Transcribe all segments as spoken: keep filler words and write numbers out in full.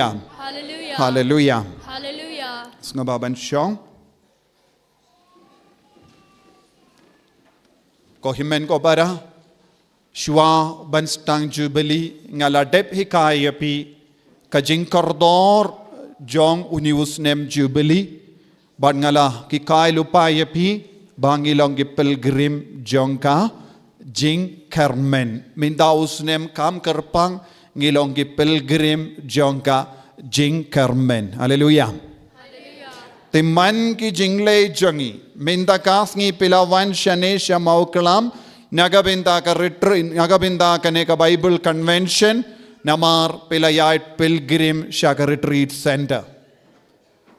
Haleluya. Haleluya. Haleluya. Haleluya. Sngewbha ban shong. Ko hynmen ko para, shuwa ban sdang Jubili, nga la dep hikai ïa phi ka jingkordor jong une u snem Jubili, bad nga la hikai lypa ïa phi ba ngi long ki pilgrim jong ka jingkyrmen. Mynta u snem kam kyrpang, ngi long ki pilgrim jong ka jingkyrmen. Haleluya. Te man ki jingleh jong ngi, mynta ka sngi phi la wan shane sha Mawklam na ka bynta ka retreat, na ka bynta kane ka Bible convention, namar phi la ïaid pilgrim sha ka retreat center.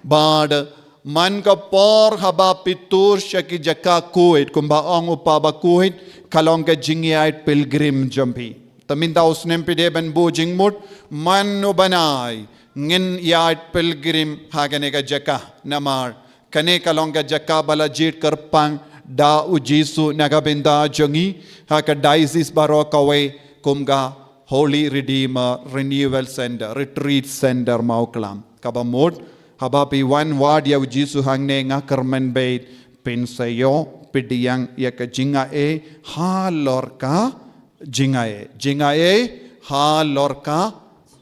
Bad man ka por haba phi tur sha ki jaka khuid, kumba ong u Papa Khuid, ka long ka jingïaid pilgrim jong phi. Te mynta u snem phi dei ban buh jingmut, man u ban ai ngin ïaid pilgrim ha kane ka jaka, namar kane ka long ka jaka ba la jied kyrpang da u Jisu na ka bynta jong ngi, ha ka diocese baroh kawei kum ka Holy Redeemer Renewal Center, Retreat Center Mawklam. Kaba mut, haba phi wan wad ïa u Jisu hangne, nga kyrmen beit, phin sa ïoh pdiang ïa ka jingaiei halor ka jingaiei. Jingaiei halor ka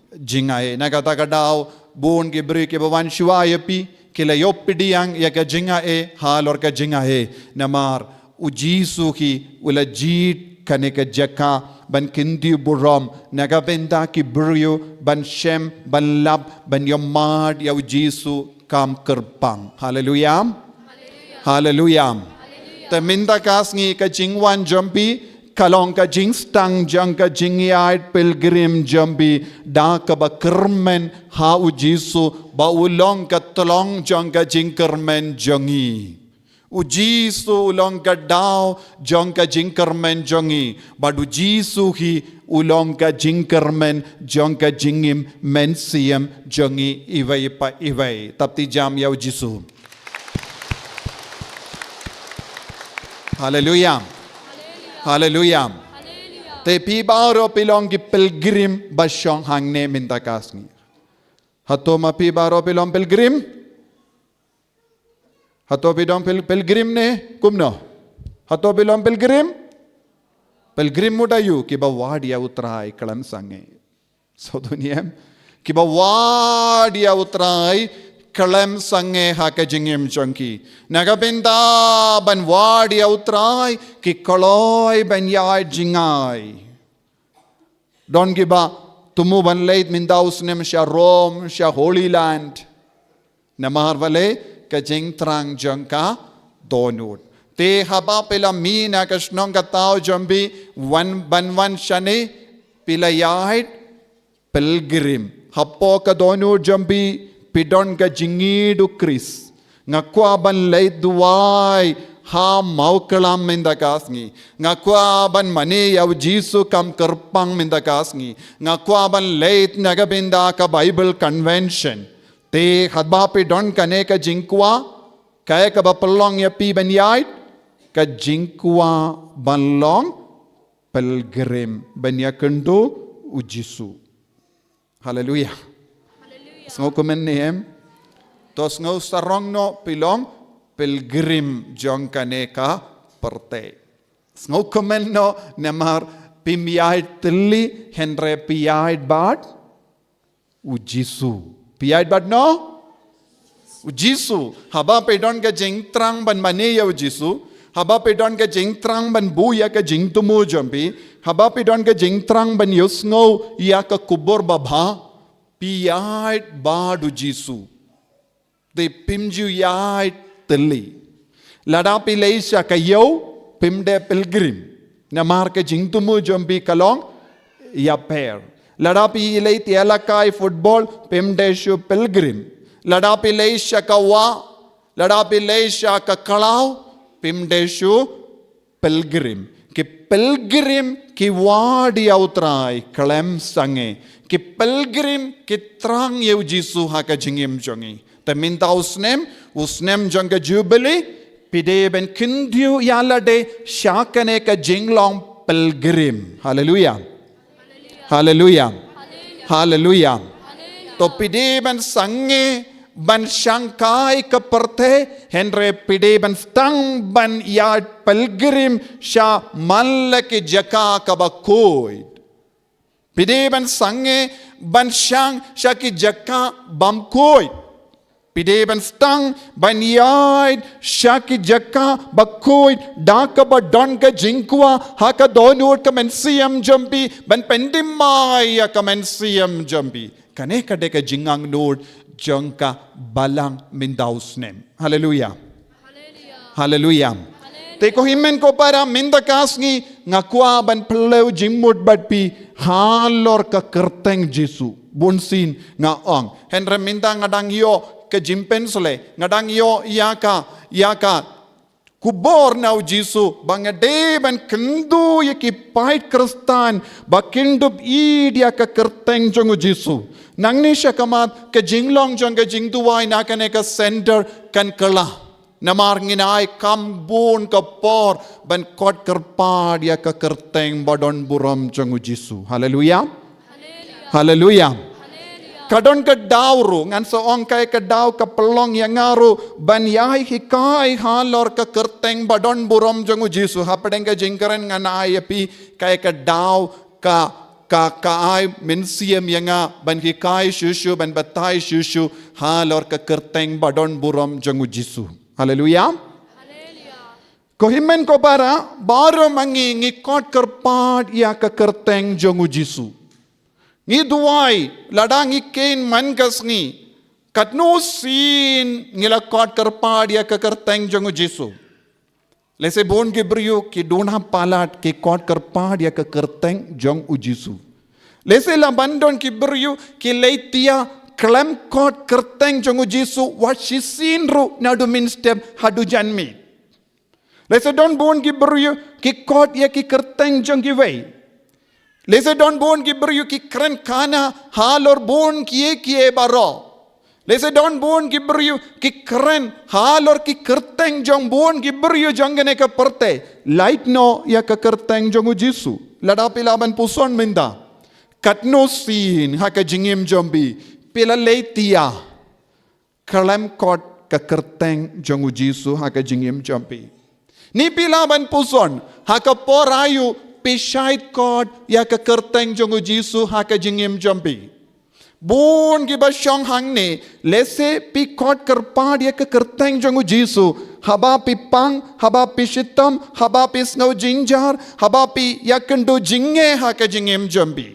jingaiei. Na kata ka daw, bun ki briew kiba wan shuwa ïa phi ki la ïoh pdiang ïa ka jingaiei halor ka jingaiei. Namar u Jisu hi u la jied kane ka jaka ban kyntiew burom na ka bynta ki briew, ban shem, ban lap, ban ïohmad ïa u Jisu kam kyrpang. Haleluya. Haleluya. Te mynta ka sngi ka jingwan jong phi ka long ka jingsdang jong ka jingïaid pilgrim jong phi, da kaba kyrmen ha u Jisu ba u long ka tyllong jong ka jingkyrmen jong ngi. U Jisu u long ka daw jong ka jingkyrmen jong ngi, bad u Jisu hi u long ka jingkyrmen jong ka jingim mynsiem jong ngi iwei pa iwei. Tap ti jam ïa u Jisu. Haleluya. Haleluya. Te phi baroh phi long ki pilgrim ba shong hangne mynta ka sngi. Hato ma phi baroh phi long pilgrim? Hato phi dang pil-, pilgrim ne kumno? Hato phi long pilgrim? Pilgrim mut aïu? Kiba wad ïa u Trai khlem sangeh. Sngewthuh ne em? Kiba wad ïa u Trai khlem sangeh ha ka jingim jong ki. Na ka bynta ban wad ïa u Trai ki kloi ban ïaid jngai. Don kiba thmu ban leit mynta u snem sha Rome, sha Holy Land. Namar balei? Ka jingthrang jong ka dohnud. Te haba phi la mih na ka shnong ka thaw jong phi wan, ban wan shane, phi la ïaid pilgrim. Hapoh ka dohnud jong phi phi don ka jingïeit u Khrist. Nga kwah ban leit duwai ha Mawklam mynta ka sngi. Nga kwah ban mane ïa u Jisu kam kyrpang mynta ka sngi. Nga kwah ban leit na ka bynta ka Bible convention. Te haba phi don kane ka jingkwah, kaei kaba pynlong ïa phi ban ïaid? Ka jingkwah ban long pilgrim, ban ïakynduh u Jisu. Haleluya. Sngewkmen ne em? To sngewsarong noh phi long pilgrim jong kane ka pyrthei. Sngewkmen noh namar phim ïaid tylli, hynrei phi ïaid bad u Jisu. Phi ïaid bad no? U Jisu. Haba phi don ka jingthrang ban mane ïa u Jisu, haba phi don ka jingthrang ban buh ïa ka jingthmu jong phi, haba phi don ka jingthrang ban ïohsngew ïa ka khubor babha, phi ïaid bad u Jisu. Te phim ju ïaid tylli. Lada phi leit sha ka ïew, phim dei pilgrim. Namar ka jingthmu jong phi ka long ïapher. Lada phi leit ïalehkai football, phim dei shuh pilgrim. Lada phi leit sha ka wah, lada phi leit sha ka khlaw, phim dei shuh pilgrim. Ki pilgrim ki wad ïa u Trai khlem sangeh. Ki pilgrim ki thrang ïa u Jisu ha ka jingim jong ngi. Te mynta u snem, u snem jong ka Jubili, phi dei ban kyntiew ïa lade sha kane ka jinglong pilgrim. Haleluya. Haleluya. Haleluya. To phi dei ban sangeh ban shang kai ka pyrthei, hynrei phi dei ban sdang ban ïaid pilgrim sha man la ki jaka kaba khuid. Phi dei ban sangeh ban shang sha ki jaka bymkhuid. Phi dei ban sdang ban ïaid sha ki jaka bakhuid da kaba don ka jingkwah ha ka dohnud ka mynsiem jong phi, ban pyndem ïa ka mynsiem jong phi. Kane ka dei ka jingangnud jong ka balang mynta u snem. Haleluia. Haleluia. Te ko hynmen ko para, mynta ka sngi nga kwah ban pynlong jingmut bad phi halor ka kyrteng Jisu. Bunsien nga ong, hynrei mynta nga dang ïoh ka jingpynshlur, nga dang ïoh ïa ka, ïa ka khubor na u Jisu, ba nga dei ban kyntu ïa ki paid Khristan ba kin dup ïeit ïa ka kyrteng jong u Jisu. Nangne shakhmat ka jinglong jong ka jingduwai na kane ka center kan kylla. Namar ngin ai kam bun ka por ban khot kyrpad ïa ka kyrteng ba don burom jong u Jisu. Haleluia. Haleluia. Ka don ka daw ruh, ngan sa ong kaei ka daw ka pynlong ïa nga ruh ban ïai hikai halor ka kyrteng ba don burom jong u Jisu. Hapdeng ka jingkren ngan ai ïa phi kaei ka daw ka, ka, ka ai mynsiem ïa nga ban hikai shuh shuh, ban batai shuh shuh halor ka kyrteng ba don burom jong u Jisu. Haleluia. Ko hynmen ko para, baroh ma ngi ngi khot kyrpad ïa ka kyrteng jong u Jisu. Ngi duwai, lada ngi kheiñ man ka sngi, katno sien ngi la khot kyrpad ïa ka kyrteng jong u Jisu. Lehse bun ki briew ki duna palat ki khot kyrpad ïa ka kyrteng jong u Jisu. Lehse lah ban don ki briew ki leit ïa khlem khot kyrteng jong u Jisu wat shisien ruh naduh mynstep haduh janmiet. Lehse don bun ki briew ki khot ïa ki kyrteng jong kiwei. Lehse don bun ki briew ki kren khana halor bun kiei kiei baroh. Lehse don bun ki briew ki kren halor ki kyrteng jong bun ki briew jong kane ka pyrthei. Lait noh ïa ka kyrteng jong u Jisu. Lada phi lah ban puson mynta, katno sien ha ka jingim jong phi phi la leit ïa khlem khot ka kyrteng jong u Jisu ha ka jingim jong phi. Ni phi lah ban puson, ha ka por aïu phi shait khot ïa ka kyrteng jong u Jisu ha ka jingim jong phi. Bun kiba shong hangne, lehse phi khot kyrpad ïa ka kyrteng jong u Jisu haba phi pang, haba phi shitom, haba phi sngew jynjar, haba phi ïakynduh jingeh ha ka jingim jong phi.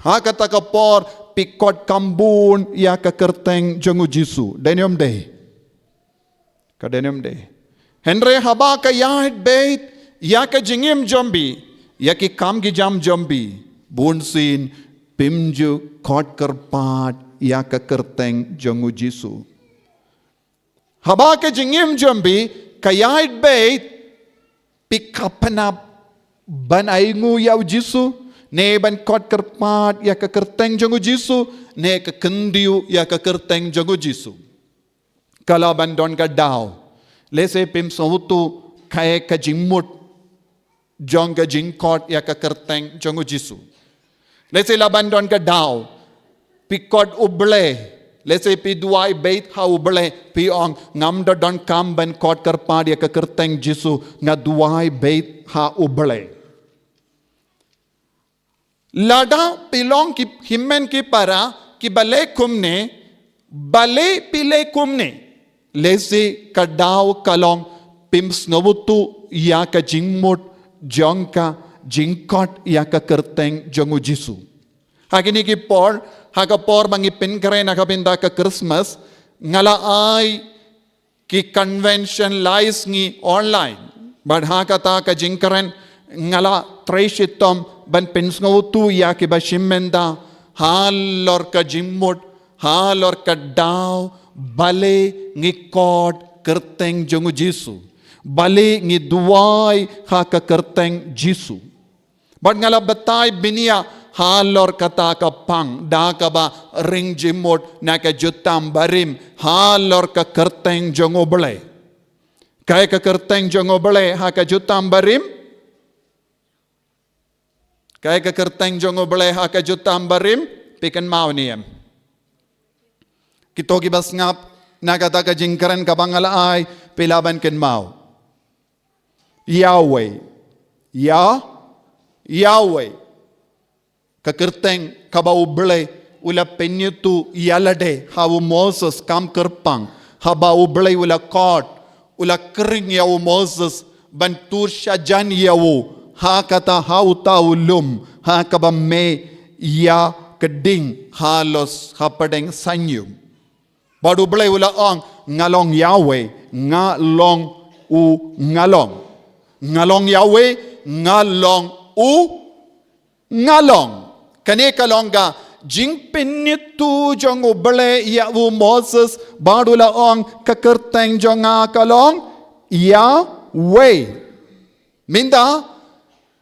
Ha kata ka por phi khot kam bun ïa ka kyrteng jong u Jisu. Dei ne ym dei? Ka dei ne ym dei? Hynrei haba ka ïaid beit ïa ka jingim jong phi, ïa ki kam ki jam jong phi, bunsien phim ju khot kyrpad ïa ka kyrteng jong u Jisu. Haba ka jingim jong phi ka ïaid beit, phi kyrpad ban ainguh ïa u Jisu, ne ban khot kyrpad ïa ka kyrteng jong u Jisu, ne ka kyntiew ïa ka kyrteng jong u Jisu. Ka lah ban don ka daw, lehse phim sngewthuh kaei ka jingmut jong ka jingkhot ïa ka kyrteng jong u Jisu. Lehse lah ban don ka daw, phi khot U Blei. Lehse phi duwai beit ha U Blei, phi ong, ngam da donkam ban khot kyrpad ïa ka kyrteng Jisu, nga duwai beit ha U Blei. Lada phi long ki hynmen ki para kiba leh kumne, balei phi leh kumne? Lehse ka daw ka long phim sngewthuh ïa ka jingmut jong ka jingkhot ïa ka kyrteng jong u Jisu. Ha kine ki por, ha ka por ba ngi pynkhreh na ka bynta ka Christmas, nga la ai ki convention lai sngi online. Bad ha kata ka jingkren nga la trei shitom ban pynsngewthuh ïa kiba shim bynta halor ka jingmut, halor ka daw, balei ngi khot kyrteng jong u Jisu, balei ngi duwai ha ka kyrteng Jisu. Bad nga la batai bniah halor kata ka phang da kaba ring jingmut na ka jutang barim halor ka kyrteng jong U Blei. Kaei ka kyrteng jong U Blei ha ka jutang barim? Kaei ka kyrteng jong U Blei ha ka jutang barim? Phi kynmaw ne em? Kito kiba sngap na kata ka jingkren kaba nga la ai, phi lah ban kynmaw. Yahweh. Ya, Yahweh. Ka kyrteng kaba U Blei u la pynïathuh ïalade ha u Moses kam kyrpang, haba U Blei u la khot, u la khring ïa u Moses ban tur shajan ïa u ha kata, ha uta u lum, ha kaba me ïa ka ding halos hapdeng saiñium. Bad U Blei u la ong, nga long Yahweh, nga long u nga long. Nga long Yahweh, nga long u nga long. Kane ka long ka jingpynïathuh jong U Blei ïa u Moses, bad u la ong, ka kyrteng jong nga ka long Yahweh. Mynta,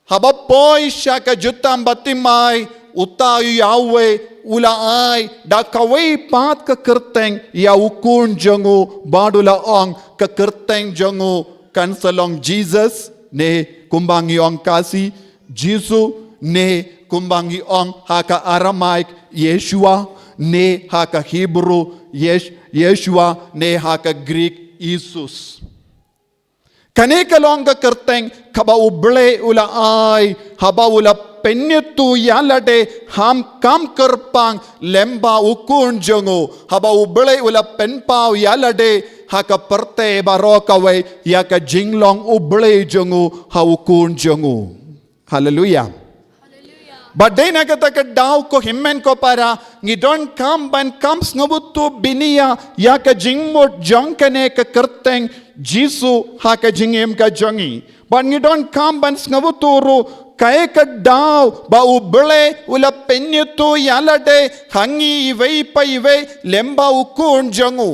haba poi sha ka jutang baptisma, uta u Yahweh u la ai da kawei pat ka kyrteng ïa u khun jong u, bad u la ong, ka kyrteng jong u kan sa long Jesus, ne kumba ngi ong Khasi, Jisu, ne kumba ngi ong ha ka Aramaic, Yeshua, ne ha ka Hebrew, Yesh-, Yeshua, ne ha ka Greek, Isus. Kane ka long ka kyrteng kaba U Blei u la ai, haba u la pynïathuh ïalade ha u kam kyrpang lyngba u khun jong u, haba U Blei u la pynpaw ïalade ha ka pyrthei baroh kawei ïa ka jinglong U Blei jong u ha u khun jong u. Haleluia. Bad dei na kata ka daw, ko hynmen ko para, ngi donkam ban kham sngewthuh bniah ïa ka jingmut jong kane ka kyrteng Jisu ha ka jingim ka jong ngi. Bad ngi donkam ban sngewthuh ruh kaei ka daw ba U Blei u la pynïathuh ïalade ha ngi iwei pa iwei lyngba u khun jong u.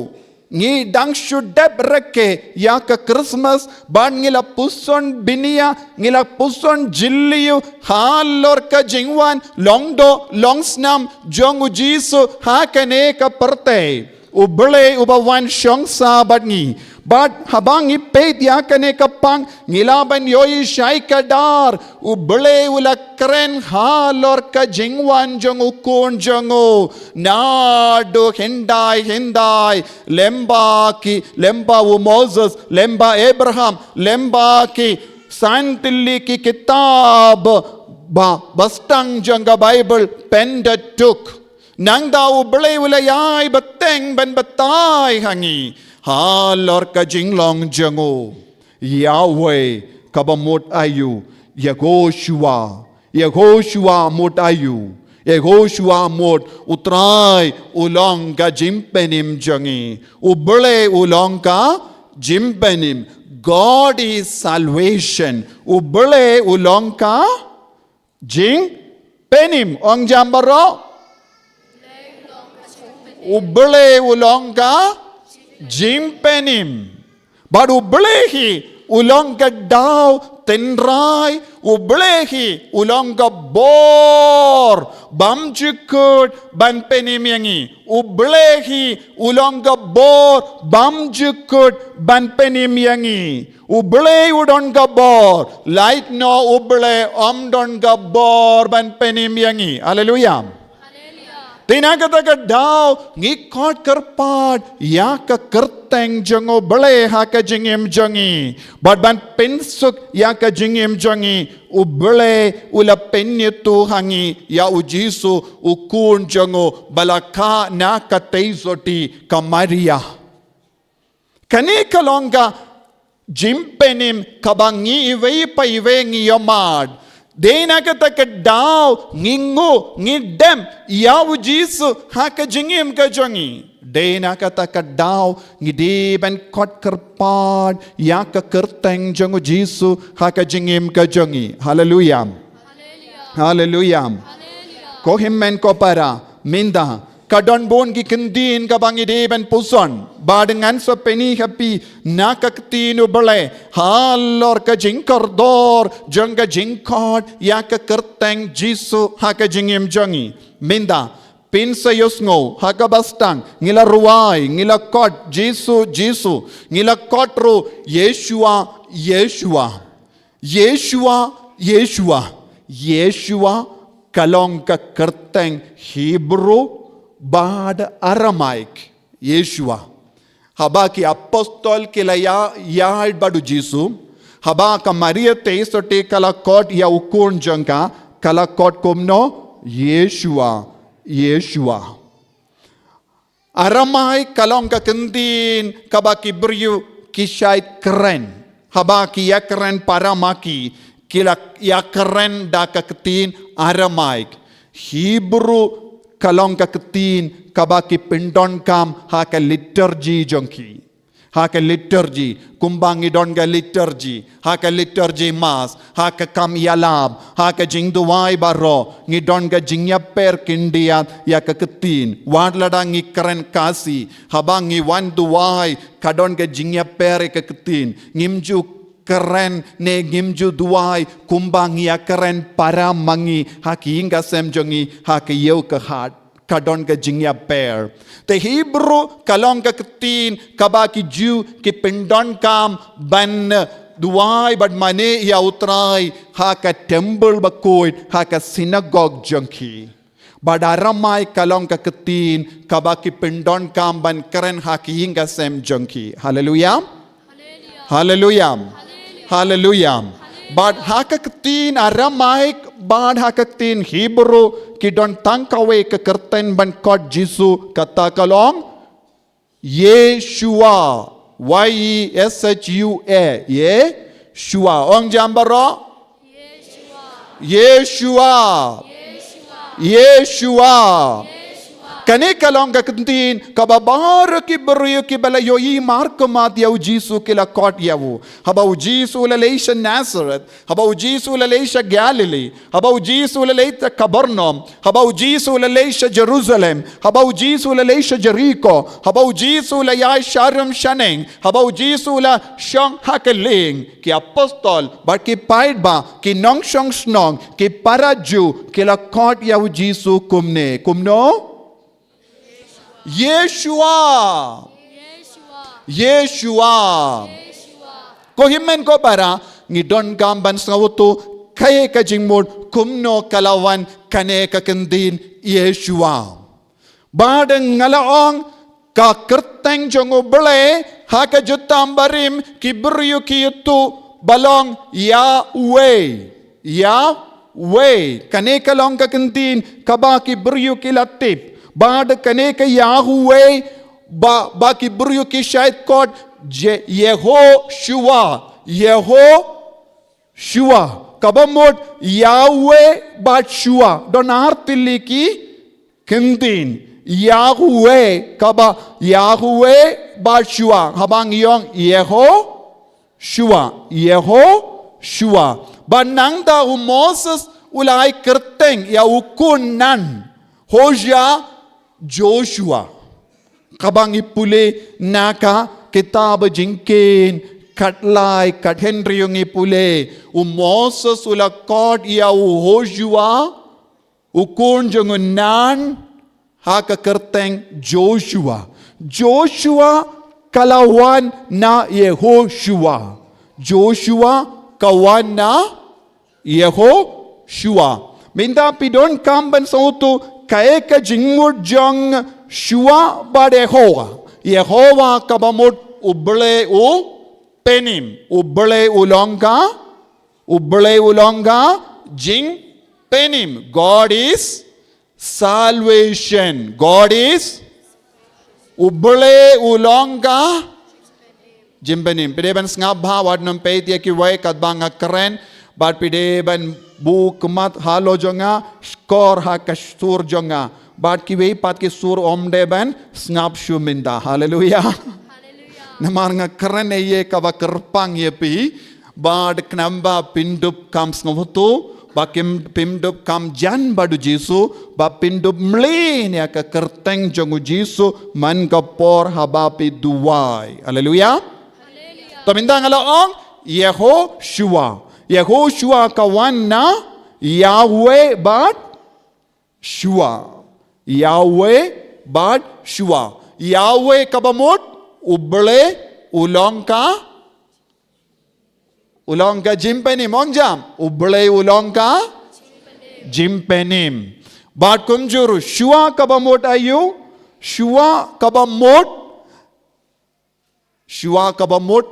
Ngi dang shu dep rakhe ïa ka Christmas, bad ngi la puson bniah, ngi la puson jylliew halor ka jingwan long doh long snam jong u Jisu ha kane ka pyrthei. U Blei uba wan shong sa bad ngi. Bad haba ngi peit ïa kane ka phang, ngi lah ban ïohi shai kdar, U Blei u la kren halor ka jingwan jong u khun jong u. Naduh hyndai hyndai, lyngba ki, lyngba u Moses, lyngba Abraham, lyngba ki san tylli ki kitab ba, ba sdang jong ka Bible, Pentateuch. Nangta U Blei u la ïai bteng ban batai ha ngi halor ka jinglong jong u. Yahweh kaba mut aiu, Yehoshua. Yehoshua mut aiu. Yehoshua mut U Trai u long ka jingpynim jong ngi. U Blei u long ka jingpynim. God is salvation. U Blei u long ka jingpynim. Ong jam baroh. U Blei u long ka jingpynim. Bad U Blei hi u long ka daw tynrai, U Blei hi u long ka bor bymjukut ban pynim ïa ngi. U Blei hi u long ka bor bymjukut ban pynim ïa ngi. U Blei u don ka bor, lait noh U Blei ym don ka bor ban pynim ïa ngi. Haleluia. Te na kata ka daw ngi khot kyrpad ïa ka kyrteng jong U Blei ha ka jingim jong ngi. Bad ban pynsuk ïa ka jingim jong ngi, U Blei u la pynïathuh ha ngi ïa u Jisu u khun jong u ba la kha na ka teisotti ka Maria. Kane ka long ka jingpynim kaba ngi iwei pa iwei ngi ïohmad. Dei na kata ka daw ngi nguh, ngi dem ïa u Jisu ha ka jingim ka jong ngi. Dei na kata ka daw ngi dei ban khot kyrpad ïa ka kyrteng jong u Jisu ha ka jingim ka jong ngi. Haleluia. Haleluia. Ko hynmen ko para, mynta ka don bun ki kyntien kaba ngi dei ban puson. Bad ngan sa pyni ha phi na ka ktien U Blei halor ka jingkordor jong ka jingkhot ïa ka kyrteng Jisu ha ka jingim jong ngi. Mynta phin sa ïohsngew ha kaba sdang ngi la rwai, ngi la khot Jisu, Jisu, ngi la khot ruh Yeshua, Yeshua. Yeshua, Yeshua. Yeshua ka long ka kyrteng Hebrew bad Aramaic. Yeshua. Haba ki apostol ki la ïa, ïaid bad u Jisu. Haba ka Maria Theisotti ka la khot ïa u khun jong ka, ka la khot kumno? Yeshua, Yeshua. Aramaik ka long ka ktien kaba ki briew ki shait kren. Haba ki ïa kren para ma ki, ki la ïa kren da ka ktien Aramaik. Hebrew ka long ka ktien kaba ki pyndonkam ha ka liturgy jong ki. Ha ka liturgy, kumba ngi don ka liturgy, ha ka liturgy mass, ha ka kam ïalap, ha ka jingduwai baroh, ngi don ka jingïapher khyndiat ïa ka ktien. Wat lada ngi kren Khasi, haba ngi wan duwai, ka don ka jingïapher ïa ka ktien. Ngim ju kren ne ngim ju duwai kumba ngi ïa kren para ma ngi, ha ki ïing ka sem jong ngi, ha ka ïew ka hat. Ka don ka jingïapher. Te Hebrew ka long ka ktien kaba ki Jiw ki pyndonkam ban duwai bad mane ïa u Trai ha ka temple bakhuid, ha ka synagogue jong ki. Bad Aramaik ka long ka ktien kaba ki pyndonkam ban kren ha ki ïing ka sem jong ki. Haleluya. Haleluya. Haleluya. Bad ha ka ktien Aramaik, bad ha ka ktien Hebrew, ki don tang kawei ka kyrteng ban khot Jisu, kata ka long Yeshua. Y E S H U A. Yeshua. Ong jam baroh. Yeshua. Yeshua. Kane ka long ka ktien kaba baroh ki briew kiba la ïohi markhmat ïa u Jisu ki la khot ïa u. Haba u Jisu u la leit sha Nazareth, haba u Jisu u la leit sha Galilee, haba u Jisu u la leit sha Kapernaum, haba u Jisu u la leit sha Jerusalem, haba u Jisu u la leit sha Jeriko, haba u Jisu u la ïaid sharum shaneng, haba u Jisu u la shong ha ka lieng, ki apostol bad ki paidbah, ki nongshong shnong, ki para Jiw, ki la khot ïa u Jisu kumne. Kumno? Yeshua. Yeshua. Ko hynmen ko para, ngi donkam ban sngewthuh kaei ka jingmut, kumno ka la wan kane ka ktien Yeshua. Bad nga la ong ka kyrteng jong U Blei ha ka jutang barim ki briew ki ïathuh ba long Yahweh. Yahweh. Kane ka long ka ktien kaba ki briew ki la tip. Bad kane ka Yahweh ba, ba ki briew ki shait khot Je-, Yehoshua. Yeho- Shua, kaba mut Yahweh bad Shua. Don ar tylli ki ktien. Yahweh, kaba Yahweh bad Shua. Haba ngi ong Yehoshua, Yehoshua. Bad nangta u Moses u la ai kyrteng ïa u khun Nun. Hosea, Joshua. Kaba ngi pule na ka kitab Jingkheiñ khatlai, khathynriew ngi pule, u Moses u la khot ïa u Hosea, u khun jong u Nun, ha ka kyrteng Joshua. Joshua ka la wan na Yehoshua. Joshua ka wan na Yehoshua. Mynta phi donkam ban sngewthuh kaei ka jingmut jong Shua bad Yehovah. Yehovah kaba mut U Blei u pynïap, U Blei u long ka, U Blei u long ka jingpynïap. God is salvation. God is, U Blei u long ka jingpynïap. Phi dei ban sngap bha, wat nym peit ïa kiwei katba nga kren, bad phi dei ban buh khmat halor jong nga, shkor ha ka sur jong nga. Bad kiwei pat ki sur ym dei ban sngap shuh mynta. Haleluya. Namar nga kren ïa kaba kyrpang ïa phi, bad khnang ba phin dup kham sngewthuh, ba kim, phin dup kham jan bad u Jisu, ba phin dup mlien ïa ka kyrteng jong u Jisu man ka por haba phi duwai. Haleluya. To mynta nga la ong Yehoshua. Yehoshua ka wan na Yahweh bad Shua. Yahweh bad Shua. Yahweh kaba mut U Blei u long ka, u long ka jingpynïap. Ong jam, U Blei u long ka jingpynïap. Bad kumjuh ruh Shua kaba mut aïu? Shua kaba mut Shuwa kaba mut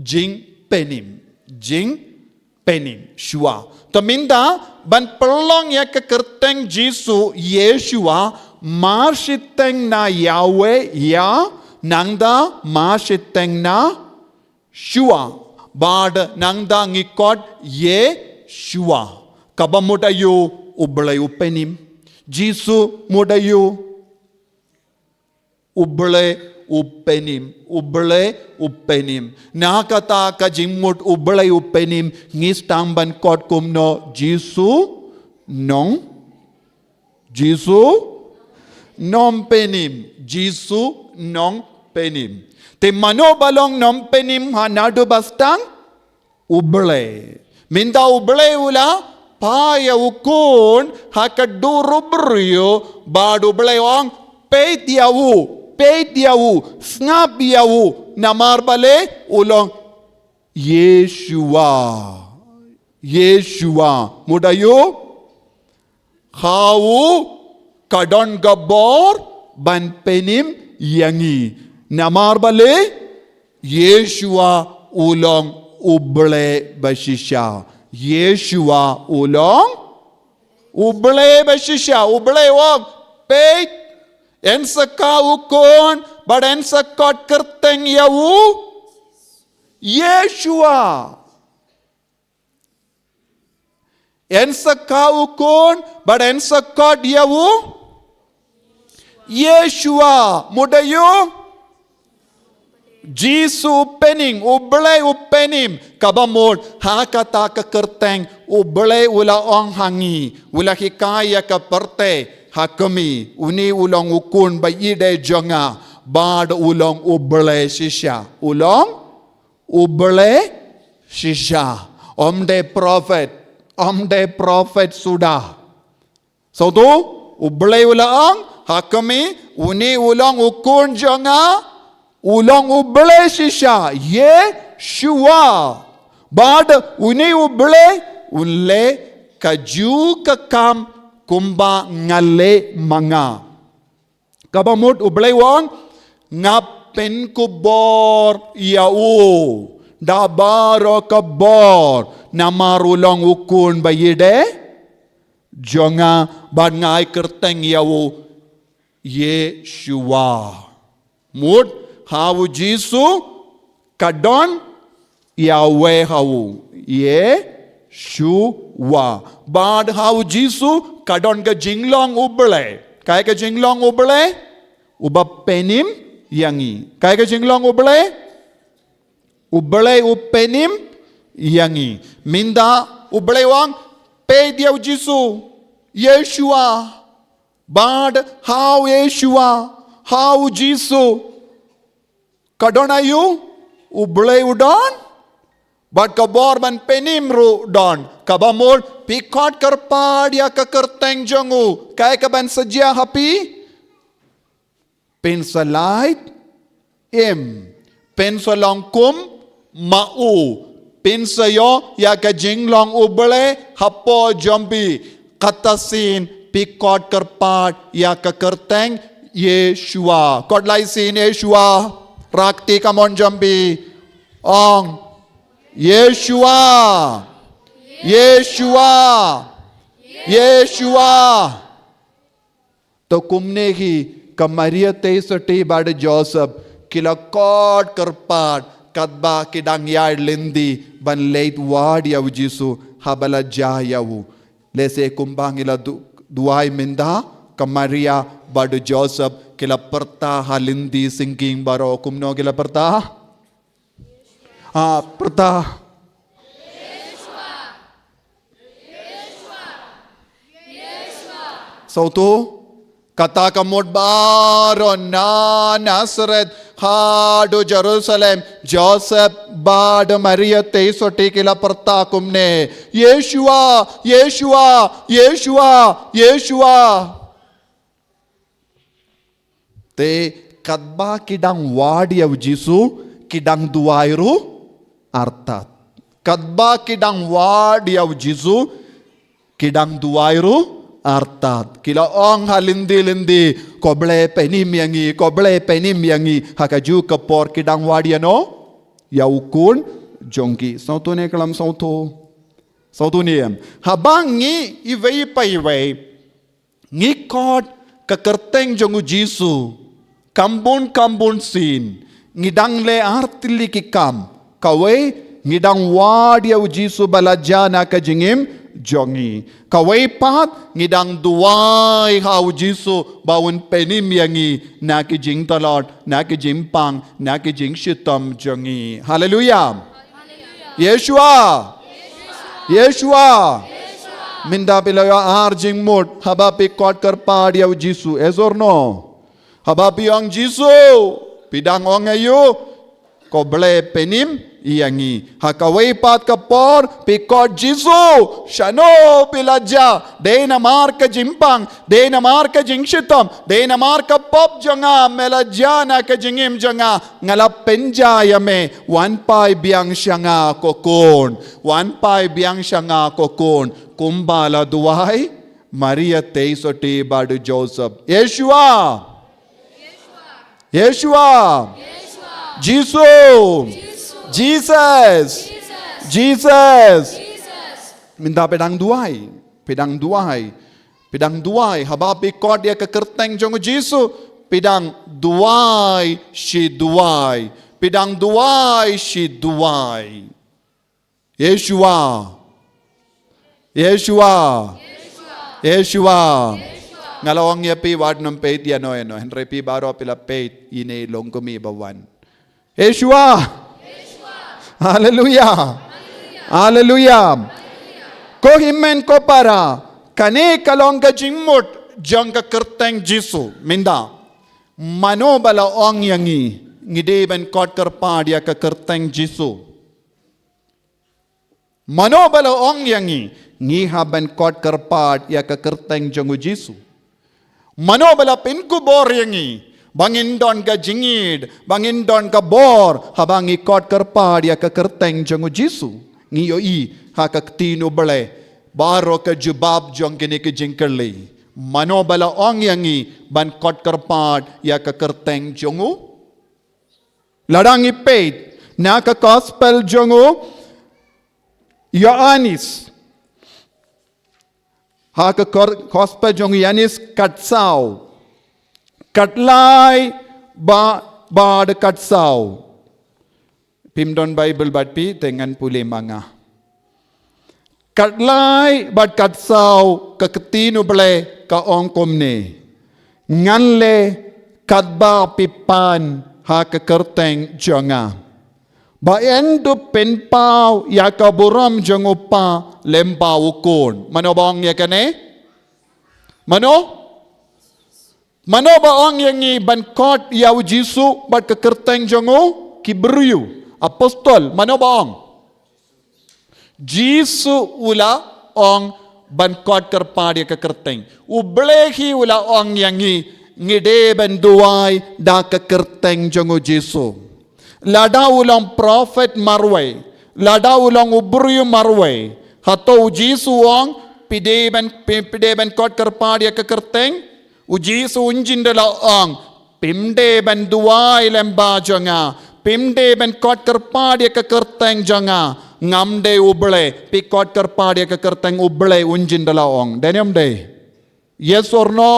jingpynim. Jingpynim. Shuwa. Te mynta ban pynlong ïa ka kyrteng Jisu, Yeshua, mar shiteng na Yahweh, Yah, nangta mar shiteng na Shuwa. Bad nangta ngi khot Yeshua. Kaba mut aïu? U Blei u pynim. Jisu mut aïu? U Blei u pynim, U Blei u pynim. Na kata ka jingmut U Blei u pynim, ngi sdang ban khot kumno? Jisu nong, Jisu nongpynim, Jisu nongpynim. Te mano ba long nongpynim ha naduh ba sdang? U Blei. Mynta U Blei u la phah ïa u khun ha ka dur u briew, bad U Blei u ong, peit ïa u, peit ïa u, sngap ïa u, namar balei? U long Yeshua. Yeshua. Mut aïu? Ha u ka don ka bor ban pynim ïa ngi. Namar balei? Yeshua u long U Blei ba shisha. Yeshua u long U Blei ba shisha. U Blei u ong, peit, yn sa kha u khun, bad yn sa khot kyrteng ïa u Yeshua. Yn sa kha u khun, bad yn sa khot ïa u Yeshua. Mut aïu? Jisu u pynim, U Blei u pynim. Kaba mut, ha kata ka kyrteng U Blei u la ong ha ngi, u la hikai ïa ka pyrthei ha kmie, une u long u khun ba ïeit jong nga, bad u long U Blei shisha. U long U Blei shisha. Ym dei prophet, ym dei prophet suda. Sngewthuh? U Blei u la ong ha kmie, une u long u khun jong nga, u long U Blei shisha, Yeshua. Bad une U Blei un leh kajuh ka kam kumba nga leh ma nga. Kaba mut U Blei u ong, nga pynkupbor ïa u da baroh ka bor, namar u long u khun ba ïeit jong nga, bad nga ai kyrteng ïa u Yeshua. Mut, ha u Jisu ka don Yahweh ha u. Yeshua. Bad ha u Jisu ka don ka jinglong U Blei. Kaei ka jinglong U Blei? Uba pynim ïa ngi. Kaei ka jinglong U Blei? U Blei u pynim ïa ngi. Mynta U Blei u ong, peit ïa u Jisu. Yeshua. Bad ha u Yeshua, ha u Jisu, ka don aïu? U Blei u don. Bad ka bor ban pynim ruh don. Kaba mut, phi khot kyrpad ïa ka kyrteng jong u, kaei kaban sa jia ha phi? Phin sa lait im, phin sa long kum ma u, phin sa ïoh ïa ka jinglong U Blei hapoh jong phi. Kata sien phi khot kyrpad ïa ka kyrteng Yeshua. Khot lai sien Yeshua. Rakti kamon jong phi. Ong, Yeshua. Yeshua. Yeshua. To kumne hi ka Maria Theisotti bad u Joseph ki la khot kyrpad katba ki dang ïaid lynti ban leit wad ïa u Jisu haba la jia ïa u. Lehse kumba ngi la du-, duwai mynta, ka Maria bad u Joseph ki la pyrta ha lynti syngking baroh, kumno ki la pyrta? Ah, pyrta. Sngewthuh, kata ka mut baroh na Nazareth haduh Jerusalem, Joseph bad Maria Theisotti ki la pyrta kumne, Yeshua, Yeshua, Yeshua, Yeshua. Te katba ki dang wad ïa u Jisu, ki dang duwai ruh artat. Katba ki dang wad ïa u Jisu, ki dang duwai ruh artat. Ki la ong ha lynti lynti, ko Blei pynim ïa ngi, ko Blei pynim ïa ngi. Ha kajuh ka por ki dang wad ïa no, ïa u khun jong ki. Sngewthuh ne khlem sngewthuh? Sngewthuh ne em? Haba ngi iwei pa iwei ngi khot ka kyrteng jong u Jisu, kam bun kam bun sien ngi dang leh artylli ki kam. Kawei, ngi dang wad ïa u Jisu ba la jia na ka jingim jong ngi. Kawei pat, ngi dang duwai ha u Jisu ba un pynim ïa ngi na ki jingtlot, na ki jingpang, na ki jingshitom jong ngi. Haleluia. Yeshua. Yeshua. Mynta phi la ïoh ar jingmut haba phi khot kyrpad ïa u Jisu, yes or no? Haba phi ong Jisu, phi dang ong aïu? Ko Blei pynim ïa ngi. Ha kawei pat ka por phi khot Jisu, shano phi la jia? Dei namar ka jingpang, dei namar ka jingshitom, dei namar ka pop jong nga me la jia na ka jingim jong nga. Nga la pynjia ïa me, wan phai biang sha nga ko khun. Wan phai biang sha nga ko khun. Kumba la duwai Maria Theisotti bad u Joseph. Yeshua. Yeshua. Jisu. Jesus. Jesus. Mynta phi dang duwai. Phi dang duwai. Phi dang duwai. Haba phi khot ïa ka kyrteng jong u Jisu, phi dang duwai shi duwai. Phi dang duwai shi duwai. Yeshua. Yeshua. Yeshua. Nga la ong ïa phi wat nym peit ïa no ïa no. Hynrei phi baroh phi la peit ïa ine i longkmie ba wan. Yeshua. Haleluia. Haleluia. Ko hynmen ko para, kane ka long ka jingmut jong ka kyrteng Jisu. Mynta, mano ba la ong ïa ngi, ngi dei ban khot kyrpad ïa ka kyrteng Jisu? Mano ba la ong ïa ngi, ngi hap ban khot kyrpad ïa ka kyrteng jong u Jisu? Mano ba la pynkupbor ïa ngi ba ngin don ka jingïeid, ba ngin don ka bor haba ngi khot kyrpad ïa ka kyrteng jong u Jisu? Ngi ïohi ha ka ktien u Blei baroh ka jubab jong kine ki jingkylli. Mano ba la ong ïa ngi ban khot kyrpad ïa ka kyrteng jong u? Lada ngi peit na ka gospel jong u Ïoannis. Ha ka kor-, gospel jong u Ïoannis khatsaw. Khatlai ba, bad khatsaw. Phim don Bible bad phi te ngan pule ma nga. Khatlai bad khatsaw ka ktien u Blei ka ong kumne. Ngan leh katba phi pan ha ka kyrteng jong nga. Ba yn dup pynpaw ïa ka burom jong u Kpa lem bad u Khun. Mano ba ong ïa kane? Mano? Mano ba ong ïa ngi ban khot ïa u Jisu bad ka kyrteng jong u? Ki briew, apostol, mano ba ong? Jisu u la ong ban khot kyrpad ïa ka kyrteng. U Blei hi u la ong ïa ngi, ngi dei ban duwai da ka kyrteng jong u Jisu. Lada u long prophet marwei, lada u long u briew marwei, hato u Jisu u ong phi dei ban, phi, phi dei ban khot kyrpad ïa ka kyrteng? U Jisu un jin da la ong, phim dei ban duwai lem bad jong nga, phim dei ban khot kyrpad ïa ka kyrteng jong nga, ngam dei u Blei, phi khot kyrpad ïa ka kyrteng u Blei, un jin da la ong. Dei ne ym dei? Yes or no?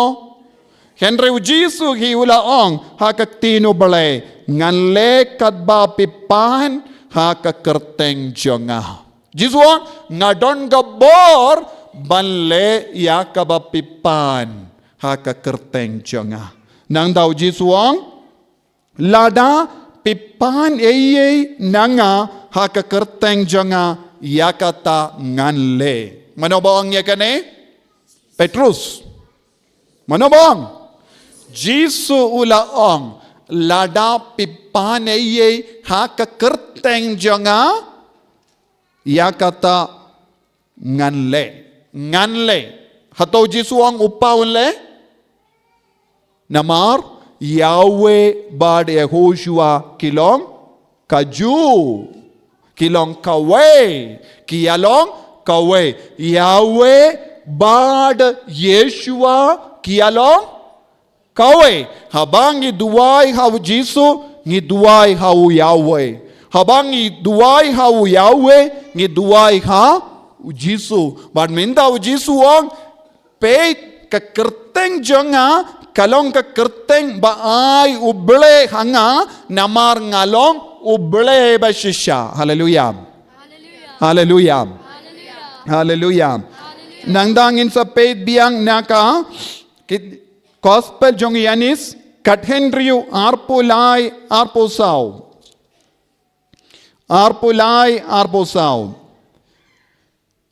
Hynrei u Jisu hi u la ong ha ka ktien u Blei, ngan leh katba phi pan ha ka kyrteng jong nga. Jisu u ong, nga don ka bor ban leh ïa kaba phi pan ha ka kyrteng jong nga. Nangta u Jisu u ong, lada phi pan ei ei na nga ha ka kyrteng jong nga, ïa kata ngan leh. Mano ba ong ïa kane? Petrus. Mano ba ong? Jisu u la ong, lada phi pan ei ei ha ka kyrteng jong nga, ïa kata ngan leh. Ngan leh. Hato u Jisu u ong u Kpa un leh? Namar Yahweh bad Yehoshua ki long kajuh. Ki long kawei. Ki ïa long kawei. Yahweh Bad Yeshua ki ïa long kawei. Haba ngi duwai ha u Jisu, ngi duwai ha u Yahweh. Haba ngi duwai ha u Yahweh, ngi duwai ha u Jisu. Bad mynta u Jisu u ong, peit, ka kyrteng jong nga ka long ka kyrteng ba ai u Blei ha nga, namar nga long u Blei ba shisha. Haleluya. Haleluya. Haleluya. Nangta ngin sa peit biang na ka, ki, Gospel jong u Ïoannis, khathynriew, arphew lai, arphew saw. Arphew lai, arphew saw.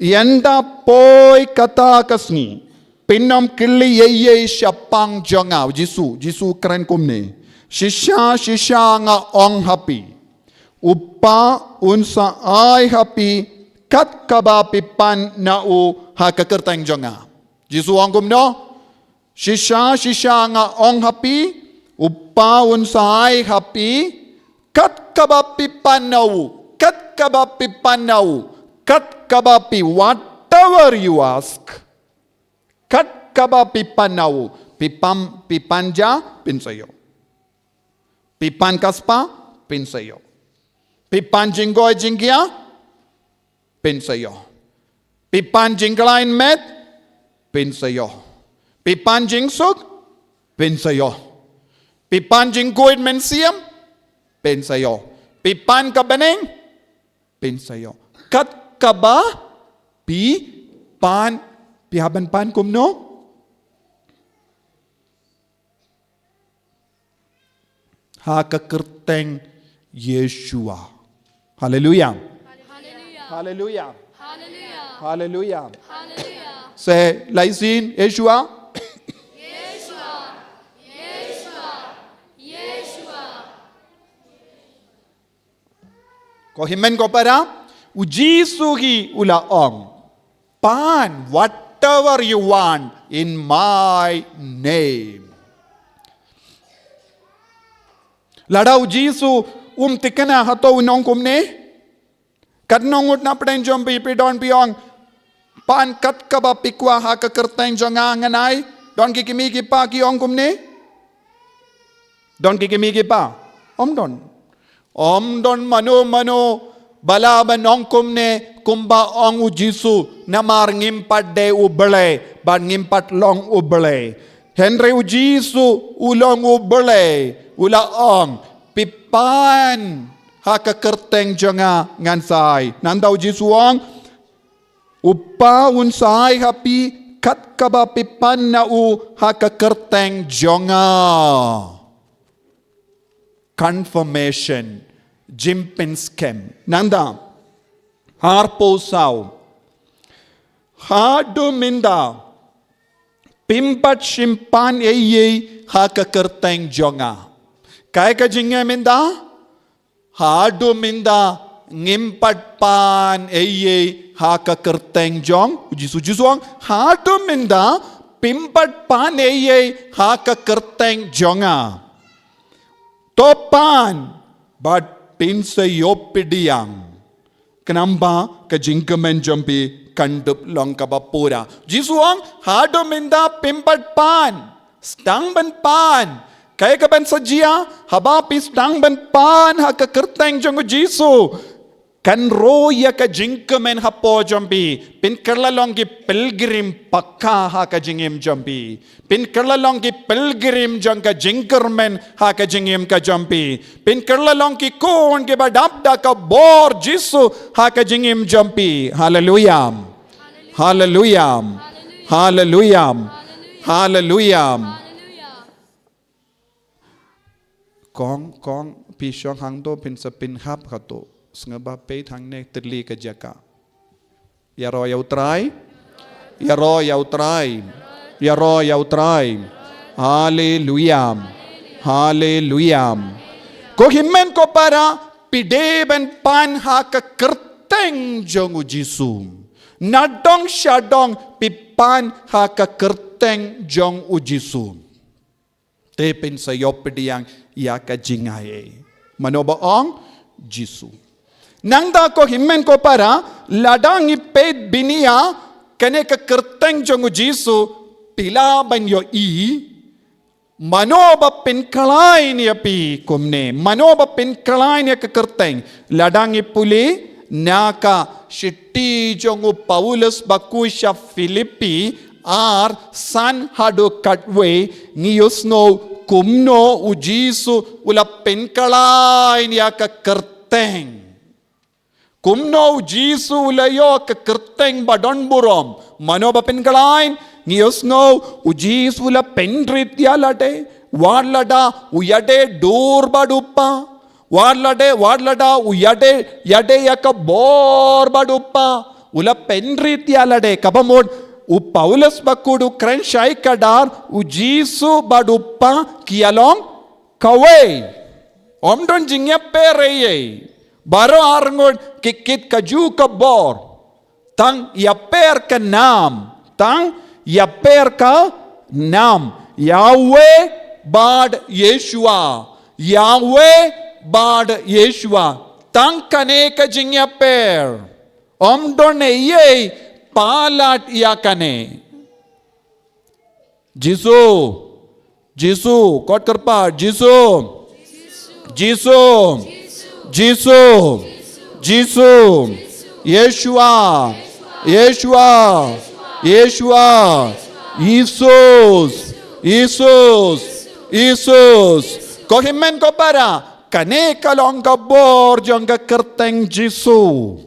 Ynda poi kata ka sngi, phin ym kylli ei ei shaphang jong nga. Jisu, Jisu u kren kumne. Shisha, shisha nga ong ha phi, u Kpa un sa ai ha phi kat kaba phi pan na u ha ka kyrteng jong nga. Jisu u ong kumno? Shisha, shisha nga ong ha phi, u Kpa un sa ai ha phi kat kaba phi pan na u, kat kaba phi pan na u, kat kaba phi, whatever you ask, kat kaba phi pan na u, phi pan, phi pan ja, phin sa ïoh. Phi pan ka spah, phin sa ïoh. Phi pan jingkoit jingkhiah, phin sa ïoh. Phi pan jingkhlaiñ met, phin sa ïoh. Phi pan jingsuk, phin sa ïoh. Phi pan jingkhuid mynsiem, phin sa ïoh. Phi pan ka bneng, phin sa ïoh. Kat kaba phi pan, phi hap ban pan kumno? Ha ka kyrteng Yeshua. Haleluya. Haleluya. Haleluya. Say, lai sien, Yeshua. Ko hynmen ko para, u Jisu hi u la ong, pan whatever you want in my name. Lada u Jisu um thikna, hato un ong kumne? Katno ngut na pdeng jong phi phi don phi ong, pan kat kaba phi kwah ha ka kyrteng jong nga ngan ai? Don ki kmie ki kpa ki ong kumne? Don ki kmie ki kpa? Ym don. Ym don mano mano ba lah ban ong kumne kumba ong u Jisu, namar ngim pat dei u Blei bad ngim pat long u Blei. Hynrei u Jisu u long u Blei, u la ong, phi pan ha ka kyrteng jong nga ngan sa ai. Nangta u Jisu u ong, u Kpa un sa ai ha phi kat kaba phi pan na u ha ka kyrteng jong nga. Confirmation, jingpynskhem. Nangta arphew saw, haduh mynta phim pat shym pan ei ei ha ka kyrteng jong nga. Kaei ka jingim mynta? Haduh mynta ngim pat pan ei ei ha ka kyrteng jong u Jisu. Jisu u ong, haduh mynta phim pat pan ei ei ha ka kyrteng jong nga. To pan bad phin sa ïoh pdiang. Khnang ba ka jingkmen jong phi kan dup long kaba pura. Jisu u ong, haduh mynta phim pat pan. Sdang ban pan. Kaei kaban sa jia? Haba phi sdang ban pan ha ka kyrteng jong u Jisu, kan roi ïa ka jingkmen hapoh jong phi. Phin kylla long ki pilgrim pakka ha ka jingim jong phi. Phin kylla long ki pilgrim jong ka jingkyrmen ha ka jingim ka jong phi. Phin kylla long ki khun kiba dap da ka bor Jisu ha ka jingim jong phi. Haleluya. Haleluya. Haleluya. Haleluya. Kong, kong, phi shong hangto phin sa pynhap hato. Sngewbha peit hangne tylli ka jaka. Ïaroh ïa u Trai. Ïaroh ïa u Trai. Ïaroh ïa u Trai. Haleluya. Haleluya. Ko hynmen ko para, phi dei ban pan ha ka kyrteng jong u Jisu. Nadong shadong phi pan ha ka kyrteng jong u Jisu. Te phin sa ïoh pdiang ïa ka jingai. Mano ba ong? Jisu. Nangta ko hynmen ko para, lada ngi peit bniah, Kane ka kyrteng jong u Jisu, phi lah ban ïohi, mano ba pynkylla ïa phi kumne, mano ba pynkylla ïa ka kyrteng. Lada ngi pule na ka shithi jong u Paulus bakhuid sha Philippi ar san haduh khatwei, ngi ïohsngew kumno u Jisu u la pynkylla ïa ka kyrteng. Kumno u Jisu u la ïoh ka kyrteng ba don burom. Mano ba pynkylla? Ngi ïohsngew u Jisu u la pynrit ïa lade, wat lada u ïadei dur bad u Kpa. Wat lade, wat lada u ïadei, ïadei ïa ka bor bad u Kpa, u la pynrit ïa lade. Kaba mut u Paulus bakhuid u kren shai kdar, u Jisu bad u Kpa ki ïa long kawei. Ym don jingïapher ei ei. Baroh arngut ki kit kajuh ka bor. Tang ïapher ka nam. Tang ïapher ka nam. Yahweh bad Yeshua. Yahweh bad Yeshua. Tang kane ka jingïapher. Ym don ei ei palat ïa kane. Jisu. Jisu. Kot kyrpad. Jisu. Jisu. Jisu. Jisu. Yeshua. Yeshua. Yeshua. Jisus. Jisus. Jisus. Ko hynmen ko para. Kane ka long ka bor jong ka kyrteng Jisu.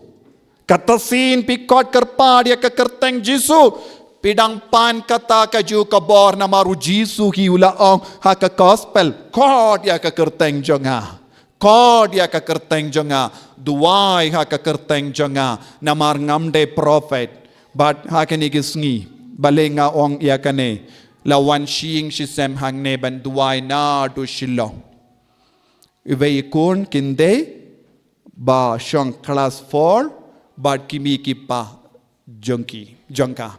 Kata sien phi kot kyrpad ïa ka kyrteng Jisu, phi dang pan kata kajuh ka bor namar u Jisu hi u la ong ha ka gospel, kot ïa ka kyrteng jong nga. Kot ïa ka kyrteng jong nga. Duwai ha ka kyrteng jong nga. Namar ngam dei prophet. Bad ha kine ki sngi, balei nga ong ïa kane? La wan shi ïing shi sem hangne ban duwai naduh Shillong. Iwei i khun, khyndiat, ba shong klas four, bad ki mei ki pa jong ki, jong ka.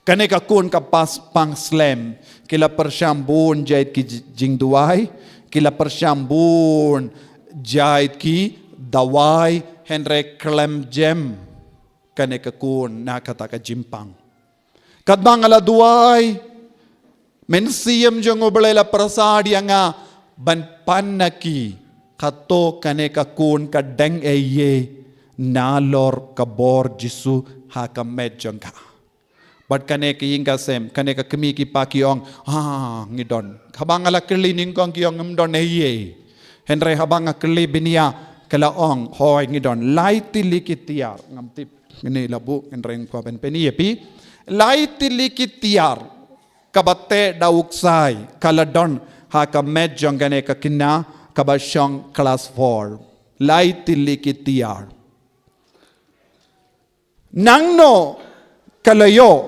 Kane ka khun ka pass pang slem, ki la pyrshang bun jait ki ji-, jingduwai, ki la pyrshang bun jait ki dawai, hynrei khlem jem kane ka khun na kata ka jingpang. Katba nga la duwai, Mynsiem jong U Blei la pyrsad ïa nga ban pan na ki, kato kane ka khun ka deng ei ei nalor ka bor Jisu ha ka met jong ka. Bad kane ka ïing ka sem, kane ka kmie ki pa ki ong, ha, ngi don. Haba nga la kylli nyngkong ki ong, ngim don ei ei. Hynrei haba nga kylli bniah, ka la ong, hooid ngi don. Lai tylli ki tiar, ngam tip. Ngin ïa la buh, hynrei nga kwah ban pyni ïa phi. Lai tylli ki tiar. Kaba teh da u ksai, ka la don ha ka met jong kane ka khynnah, kaba shong klas four. Lai tylli ki tiar. Nangno ka la ïoh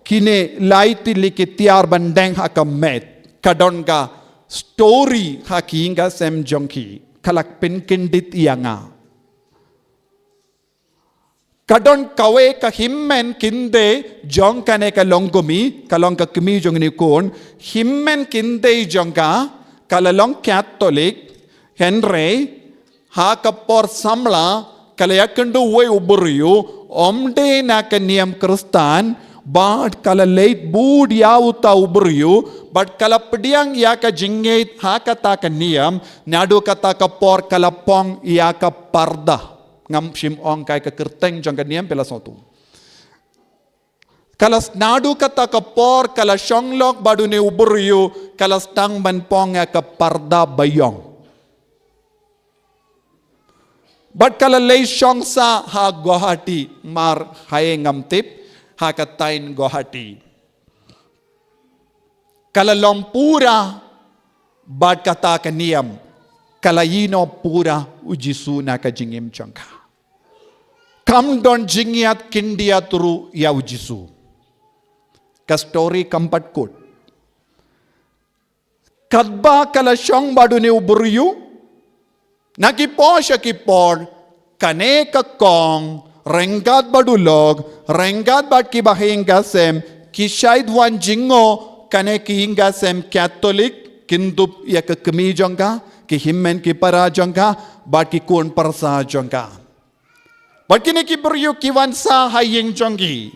kine lai tylli ki tiar ban deng ha ka met? Ka don ka story ha ki ïing ka sem jong ki. Ka la pynkyndit ïa nga. Ka don kawei ka hynmen khyndai jong kane ka longkmie, ka long ka kmie jong une u khun, hynmen khyndai jong ka, ka la long Katholik, hynrei, ha ka por samla, ka la ïakynduh uwei u briew, ym dei na ka niam Khristan, bad ka la leit bud ïa uta u briew, bad ka la pdiang ïa ka jingngeit ha kata ka niam, naduh kata ka por ka la pong ïa ka parda. Ngam shym ong kai ka kyrteng jong ka niam phi la sngewthuh. Ka la s-, naduh kata ka por, ka la shong lok bad une u briew, ka la sdang ban pong ïa ka parda baïong. Bad ka la leit shong sah ha Guwahati, mar haei ngam tip, ha ka thaiñ Guwahati. Ka la long pura bad kata ka niam, ka la ïehnoh pura u Jisu na ka jingim jong ka. Kam don jingïaid khyndiat ruh ïa u Jisu. Ka story kam pat kut. Katba ka la shong bad une u briew, na ki por sha ki por, kane ka kong, ryngkat bad u lok, ryngkat bad ki bahaïing ka sem, ki shait wan jngoh, kane ka ïing ka sem Katholik, kyndup ïa ka kmie jong ka, ki hynmen ki para jong ka, bad ki khun pyrsa jong ka. Bad kine ki briew ki wan sah ha ïing jong ki.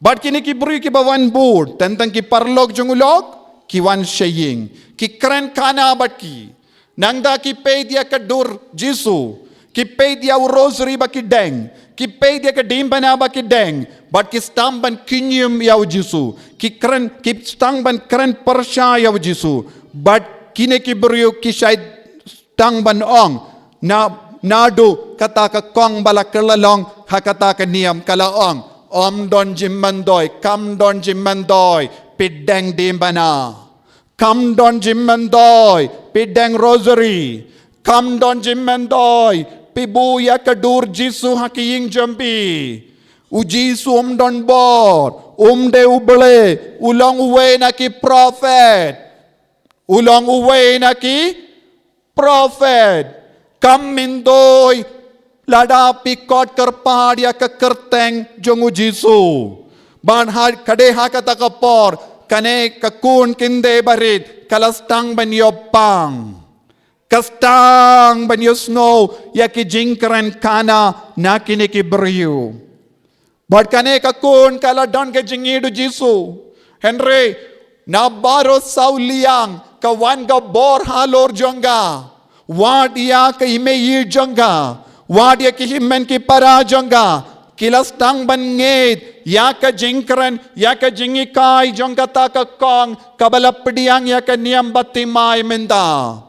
Bad kine ki briew kiba wan bud, teng teng ki paralok jong u lok, ki wan sha ïing. Ki kren khana bad ki. Nangta ki peit ïa ka dur Jisu. Ki peit ïa u rosary ba ki deng. Ki peit ïa ka diengphna ba ki deng. Bad ki sdang ban kynjum ïa u Jisu. Ki kren, ki sdang ban kren pyrshah ïa u Jisu. Bad kine ki briew ki shait sdang ban ong. Na, naduh kata ka kong ba la kylla long ha kata ka niam ka la ong. Ym don jingmyntoi, kam don jingmyntoi, phi deng diengphna. Kam don jingmyntoi, phi deng rosary. Kam don jingmyntoi, phi buh ïa ka dur Jisu ha ki ïing jong phi. U Jisu um don bor, um dei U Blei, u long uwei na ki prophet. U long uwei na ki prophet. Kam myntoi lada phi kot kyrpad ïa ka kyrteng jong u Jisu. Bad ha, ka dei ha kata ka por, kane ka khun kynthei barit, ka la sdang ban ïoh pang. Ka sdang ban ïohsngew ïa ki jingkren khana na kine ki briew. Bad kane ka khun ka la don ka jingïeit u Jisu. Hynrei, na baroh saw liang, ka wan ka bor halor jong ka. Wat ïa ka ïingmane jong ka. Wat ïa ki hynmen ki para jong ka. Ki la sdang ban ngeit, ïa ka jingkren, ïa ka jinghikai jong kata ka kong, kaba la pdiang ïa ka niam baptisma mynta.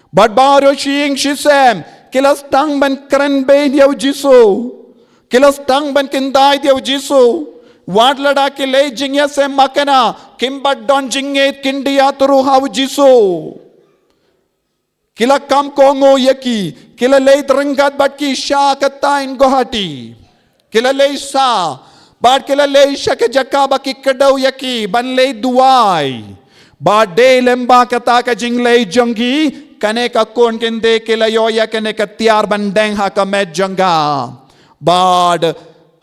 Bad baroh shi ïing shi sem, ki la sdang ban kren beiñ ïa u Jisu. Ki la sdang ban kyntait ïa u Jisu. Wat lada ki leit jingïaseng makna, kim pat don jingngeit khyndiat ruh ha u Jisu. Ki la kham kohnguh ïa ki, ki la leit ryngkat bad ki sha ka thaiñ Guwahati. Ki la leit sha, bad ki la leit sha ka jaka ba ki kdew ïa ki, ban leit duwai. Bad dei lyngba kata ka jingleit jong ki, kane ka khun kynthei ka la ïoh ïa kane ka tiar ban deng ha ka met jong ka. Bad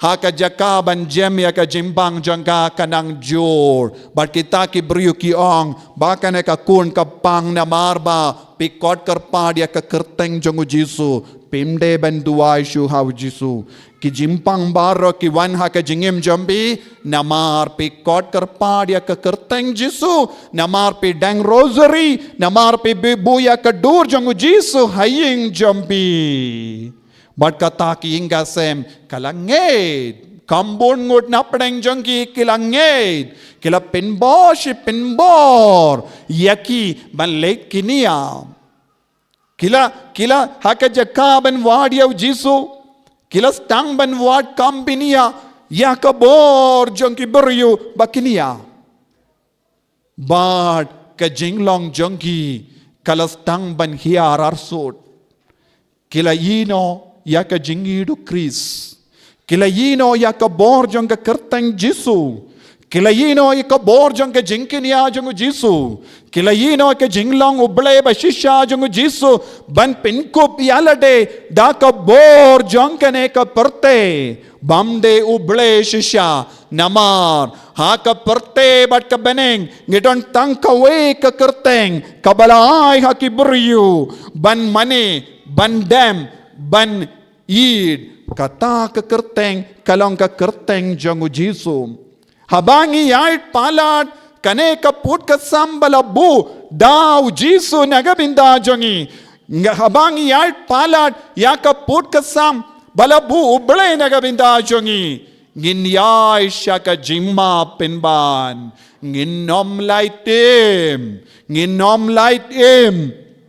ha ka jaka ban jem ïa ka jingbang jong ka ka nang jur. Bad kita ki briew ki ong, ba kane ka khun ka pang namar ba phi kot kyrpad ïa ka kyrteng jong u Jisu. Phim dei ban duwai shuh ha u Jisu. Ki jingpang baroh ki wan ha ka jingim jong phi, namar phi kot kyrpad ïa ka kyrteng Jisu, namar phi deng rosary, namar phi buh ïa ka dur jong u Jisu ha ïing jong phi. Bad kata ka ïing ka sem, ka la ngeit. Kham bun ngut na pdeng jong ki, ki la ngeit. Ki la pynbor shi pynbor ïa ki ban leit kynïa. Ki la, ki la ha ka jaka ban wad ïa u Jisu. Ki la sdang ban wad kham bniah ïa ka bor jong ki briew ba kynïa. Bad ka jinglong jong ki ka la sdang ban hiar arsut. Ki la ïehnoh ïa ka jingïeit u Khrist. Ki la ïehnoh ïa ka bor jong ka kyrteng Jisu. Ki la ïehnoh ïa ka bor jong ka jingkynïa jong u Jisu. Ki la ïehnoh ïa ka jinglong u Blei ba shisha jong u Jisu. Ban pynkup ïa lade da ka bor jong kane ka pyrthei. Bym dei u Blei shisha. Namar ha ka pyrthei bad ka bneng, ngi don tang kawei ka kyrteng, kaba la ai ha ki briew, ban mane, ban dem, ban ïeit, kata ka kyrteng, ka long ka kyrteng jong u Jisu. Haba ngi ïaid palat, kane ka pud ka sam ba la buh, da u Jisu na ka bynta jong ngi. Nga haba ngi ïaid palat, ïa ka pud ka sam, ba la buh u Blei na ka bynta jong ngi. Ngin ïaid sha ka jingma pynban. Ngin ym lait im. Ngin ym lait im.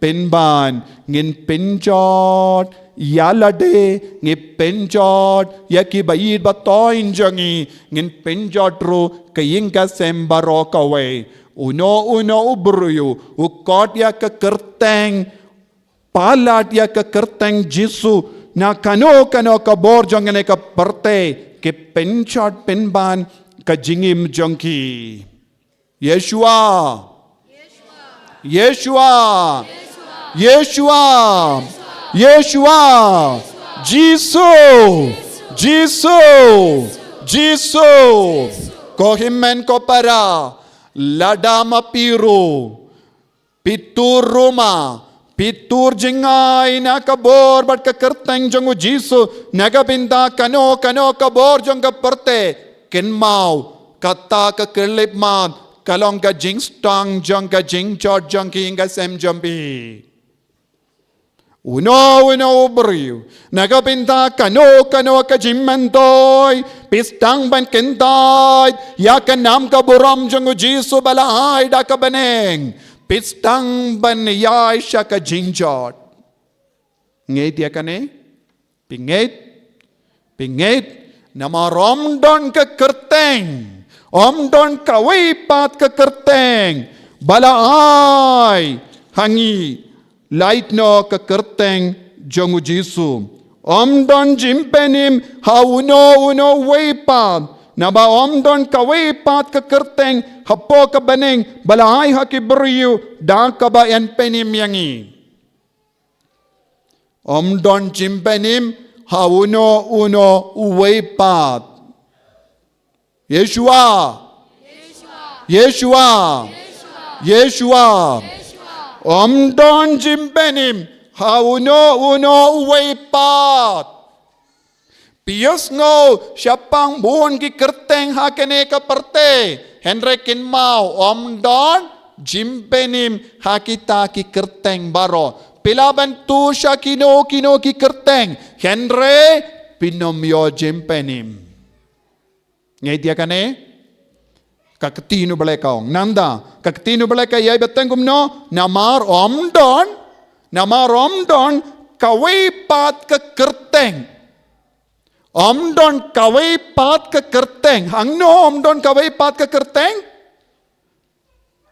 Pynban. Ngin pynjot. Ïa lade. Ngin pynjot. Ïa ki ba ïeit ba thoiñ jong ngi. Ngin pynjot ruh. Ka ïing ka sem baroh kawei. Uno uno u briew. U kot ïa ka kyrteng. Palat ïa ka kyrteng Jisu, na kano kano ka bor jong kane ka pyrthei, ki pynjot pynban ka jingim jong ki. Yeshua. Yeshua. Yeshua. Yeshua. Jisu. Jisu. Jisu. Ko hynmen ko para. Lada ma phi ruh. Phi tur ruh ma, Phi tur jngai na ka bor bad ka kyrteng jong u Jisu, na ka bynta kano kano ka bor jong ka pyrthei, kynmaw, kata ka khyllipmat ka long ka jingstang jong ka jingjot jong ki ïing ka sem jong phi. Uno uno u briew, na ka bynta kano kano ka jingmyntoi, phi sdang ban kyntait ïa ka nam ka burom jong u Jisu ba la ai da ka bneng. Phi sdang ban ïaid sha ka jingjot. Ngeit ïa kane? Phi ngeit? Phi ngeit? Namar ym don ka kyrteng, ym don kawei pat ka kyrteng ba la ai ha ngi, lait noh ka kyrteng jong u Jisu. Ym don jingpynim ha uno uno uwei pat, naba ym don kawei pat ka kyrteng hapoh ka bneng ba la ai ha ki briew da kaba yn pynim ïa ngi. Ym don jingpynim ha uno uno uwei pat. Yeshua. Yeshua. Yeshua. Ym don jingpynim ha uno uno uwei pat. Phi ïohsngew shaphang bun ki kyrteng ha kane ka pyrthei, hynrei kynmaw, ym don jingpynim ha kita ki kyrteng baroh. Phi lah ban tur sha kino kino ki kyrteng, hynrei phin ym ïoh jingpynim. Ngeit ïa kane? Ka ktien u Blei ka ong. Nangta, ka ktien u Blei ka ïai bteng kumno? Namar ym don, namar ym don kawei pat ka kyrteng. Ym don kawei pat ka kyrteng. Hangno ym don kawei pat ka kyrteng?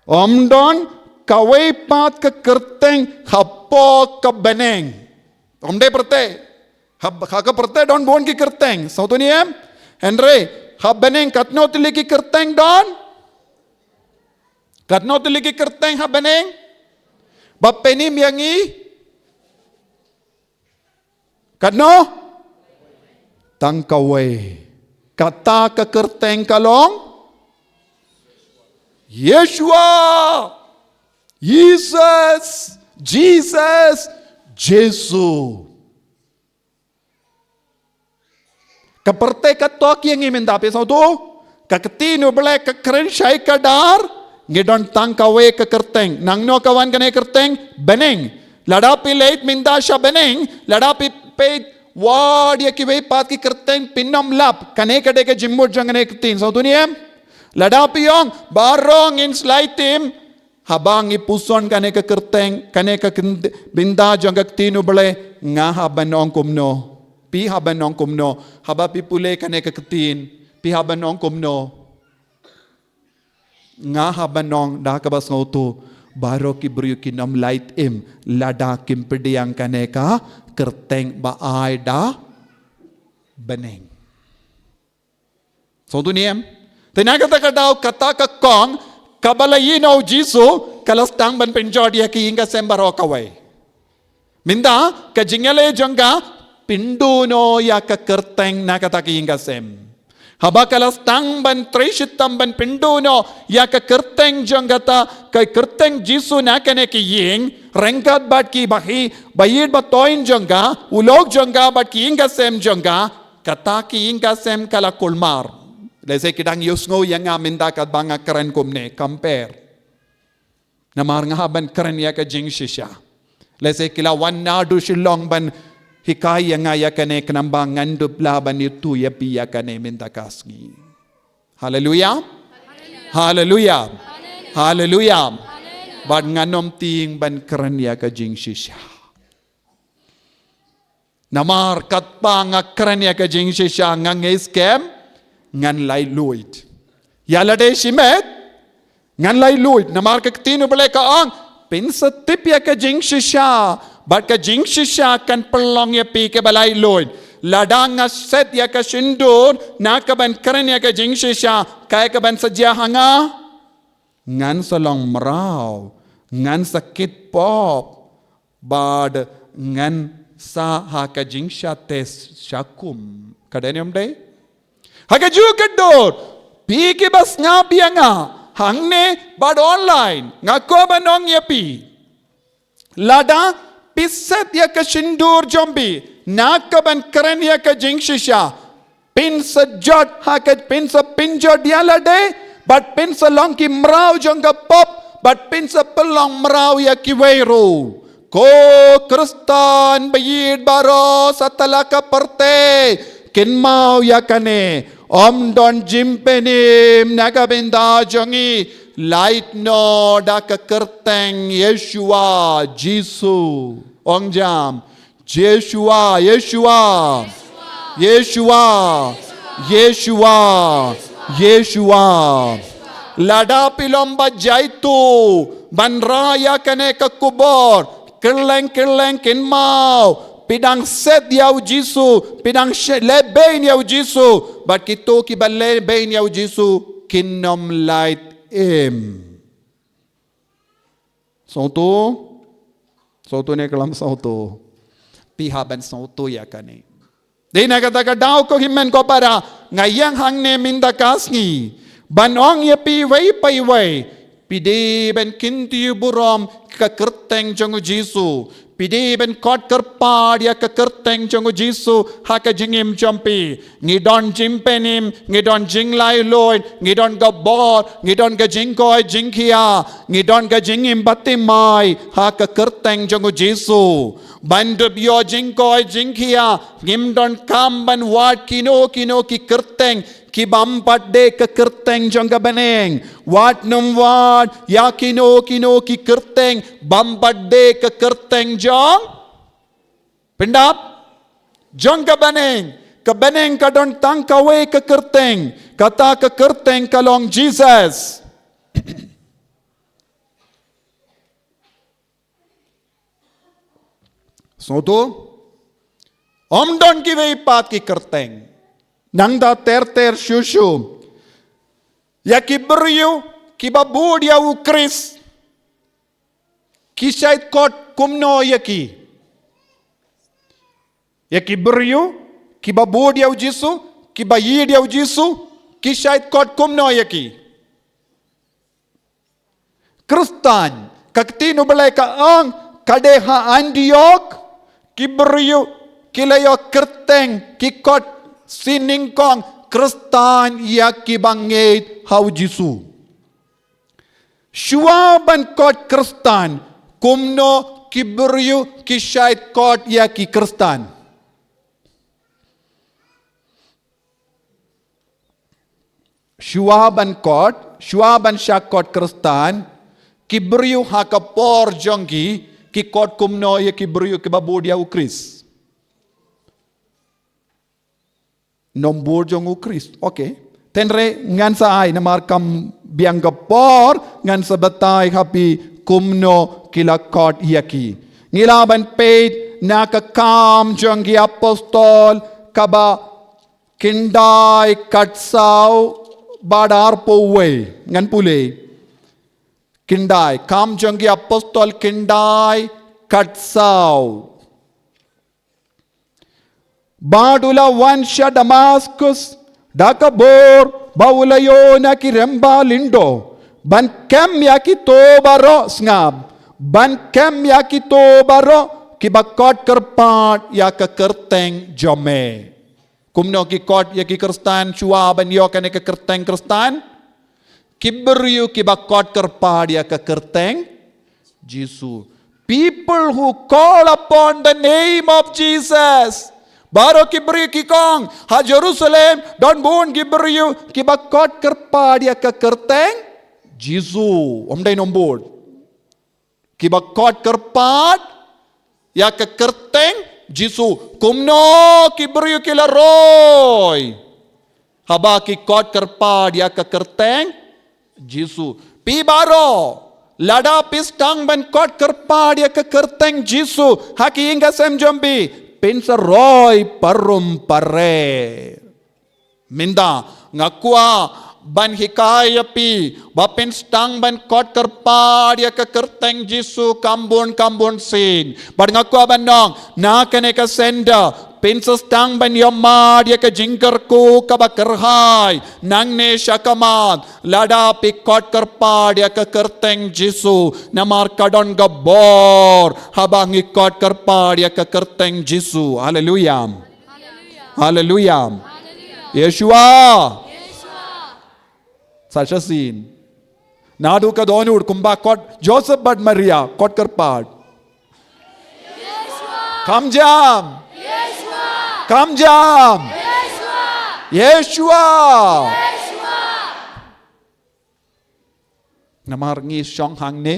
Ym don kawei pat ka kyrteng hapoh ka bneng. Ym dei pyrthei. Ha, ha ka pyrthei don bun ki kyrteng. Sngewthuh ne em? Hynrei ha bneng katno tylli ki kyrteng don? Katno tylli ki kyrteng ha bneng ba pynim ïa ngi? Katno? Tang kawei. Kata ka kyrteng ka long Yeshua. Jesus. Jesus. Jisu. Ka pyrthei ka tok ïa ngi mynta, phi sngewthuh? Ka ktien u Blei ka kren shai kdar, ngi don tang kawei ka kyrteng. Nangno ka wan kane ka kyrteng? Bneng. Lada phi leit mynta sha bneng, lada phi peit wad ïa kiwei pat ki kyrteng, phin ym lap. Kane ka dei ka jingmut jong kane ka ktien. Sngewthuh ne em? Lada phi ong, baroh ngin slai tim, haba ngi puson kane ka kyrteng, kane ka kynt-, bynta jong ka ktien u Blei, nga hap ban ong kumno? Phi hap ban ong kumno? Haba phi pule kane ka ktien, phi hap ban ong kumno? Nga hap ban ong da kaba sngewthuh, baroh ki briew kin ym lait im lada kim pdiang kane ka kyrteng ba ai da bneng. Sngewthuh ne em? Te na kata ka daw kata ka kong kaba la ïehnoh u Jisu ka la sdang ban pynjot ïa ki ïing ka sem baroh kawei. Mynta ka jingïaleh jong ka, pynduh noh ïa ka kyrteng na kata ka ïing ka sem. Haba ka la sdang ban trei shitom ban pynduh noh ïa ka kyrteng jong kata, ka kyrteng Jisu na kane ka ïing, ryngkat bad ki bahaïing, ba ïeit ba thoiñ jong ka, u lok jong ka bad ki ïing ka sem jong ka, kata ki ïing ka sem ka la kulmar. Lehse ki dang ïohsngew ïa nga mynta katba nga kren kumne, compare. Namar nga hap ban kren ïa ka jingshisha. Lehse ki la wan naduh Shillong ban hikai ïa nga ïa kane, khnang ba ngan dup lah ban ïathuh ïa phi ïa kane mynta ka sngi. Haleluia. Haleluia. Haleluia. Bad ngan ym tieng ban kren ïa ka jingshisha. Namar katba nga kren ïa ka jingshisha nga ngeit skhem ngan laitluid. Ïa lade shimet ngan laitluid. Namar ka ktien u Blei ka ong, pynsa tip ïa ka jingshisha, bad ka jingshisha kan pynlong ïa phi kiba laitluid. Lada nga set ïa ka shyntur na ka ban kren ïa ka jingshisha, kaei ka ban sa jia ha nga? Ngan sa long mraw, ngan sa kit pop, bad ngan sah ha ka jingshatei shakum. Ka dei ne ym dei? Ha kajuh ka dur, phi kiba sngap ïa nga hangne bad online, nga kwah ban ong ïa phi, Lada phi set ïa ka shyntur jong phi na ka ban kren ïa ka jingshisha, phin sa jot ha ka, phin sa pynjot ïa lade, bad phin sa long ki mraw jong ka pop, bad phin sa pynlong mraw ïa kiwei ruh. Ko Khristan ba ïeit baroh satlak ka pyrthei, kynmaw ïa kane, ym don jingpynim na ka bynta jong ngi, lait noh da ka kyrteng Yeshua, Jisu. Ong jam, Yeshua, Yeshua, Yeshua, Yeshua, Yeshua. Lada phi long ba jaituh ban rah ïa kane ka khubor, kylleng kylleng kynmaw, phi dang set ïa u Jisu, phi dang she-, lehbeiñ ïa u Jisu, bad kito kiba lehbeiñ ïa u Jisu kin ym lait im. Sngewthuh? Sngewthuh ne khlem sngewthuh? Phi hap ban sngewthuh ïa kane. Dei na kata ka daw ko hynmen ko para, nga ïeng hangne mynta ka sngi ban ong ïa phi iwei pa iwei, phi dei ban kyntiew burom ka kyrteng jong u Jisu. Phi dei ban khot kyrpad ïa ka kyrteng jong u Jisu ha ka jingim jong phi. Ngi don jingpynim, ngi don jinglaitluid, ngi don ka bor, ngi don ka jingkoit jingkhiah, ngi don ka jingim bathymmai ha ka kyrteng jong u Jisu. Ban dup ïoh jingkoit jingkhiah, ngim donkam ban wad kino kino ki kyrteng ki bym pat dei ka kyrteng jong ka bneng. Wat nym wad ïa kino kino ki kyrteng bym pat dei ka kyrteng jong, pyndap, jong ka bneng. Ka bneng ka don tang kawei ka kyrteng. Kata ka kyrteng ka long Jisus. Sngewthuh? Ym don kiwei pat ki kyrteng. Nangta ter ter shuh shuh ïa ki briew kiba bud ïa u Khrist, ki shait khot kumno ïa ki? Ïa ki briew kiba bud ïa u Jisu, kiba ïeit ïa u Jisu, ki shait khot kumno ïa ki? Khristan. Ka ktien U Blei ka ong, ka dei ha Antiok ki briew ki la ïoh kyrteng, ki khot shi nyngkong Khristan ïa kiba ngeit ha u Jisu. Shuwa ban khot Khristan, kumno ki briew ki shait khot ïa ki Khristan? Shuwa ban khot, shuwa ban shah khot Khristan, ki briew ha ka por jong ki, ki khot kumno ïa ki briew kiba bud ïa u Khrist? Nym bud jong u Khrist. Okay. Hynrei ngan sa ai namar kam biang ka por, ngan sa batai ha phi kumno ki la khot ïa ki. Ngi lah ban peit na ka Kam jong ki Apostol kaba khyndai, khatsaw bad arphew wei. Ngan pule. Khyndai, Kam jong ki Apostol khyndai, khatsaw. Bad u la wan sha Damaskus da ka bor ba u la ïoh na ki rangbah lyngdoh ban kem ïa kito baroh, sngap, ban kem ïa kito baroh kiba khot kyrpad ïa ka kyrteng jong me. Kumno ki khot ïa ki Khristan shuwa ban ïoh kane ka kyrteng Khristan? Ki briew kiba khot kyrpad ïa ka kyrteng Jisu. People who call upon the name of Jesus. Baroh ki briew ki ong, ha Jerusalem don bun ki briew kiba khot kyrpad ïa ka kyrteng Jisu. Ym dei nym bud. Kiba khot kyrpad ïa ka kyrteng Jisu. Kumno ki briew ki la roi haba ki khot kyrpad ïa ka kyrteng Jisu? Phi baroh, lada phi sdang ban khot kyrpad ïa ka kyrteng Jisu ha ki ïing ka sem jong phi, phin sa roi parum pare. Mynta nga kwah ban hikai ïa phi ba phin sdang ban khot kyrpad ïa ka kyrteng Jisu kham bun kham bun sien. Bad nga kwah ban ong, na kane ka senda, Pynsdang ban ïohmad ïa ka jingkyrkhu kaba kyrhai nangne sha khmat, lada phi khot kyrpad ïa ka kyrteng Jisu, namar ka don ka bor haba ngi khot kyrpad ïa ka kyrteng Jisu. Haleluya. Haleluya. Yeshua. Sa shisien. Naduh ka dohnud kumba khot Joseph bad Maria, khot kyrpad. Kham jam. Kham jam. Yeshua. Namar ngi shong hangne,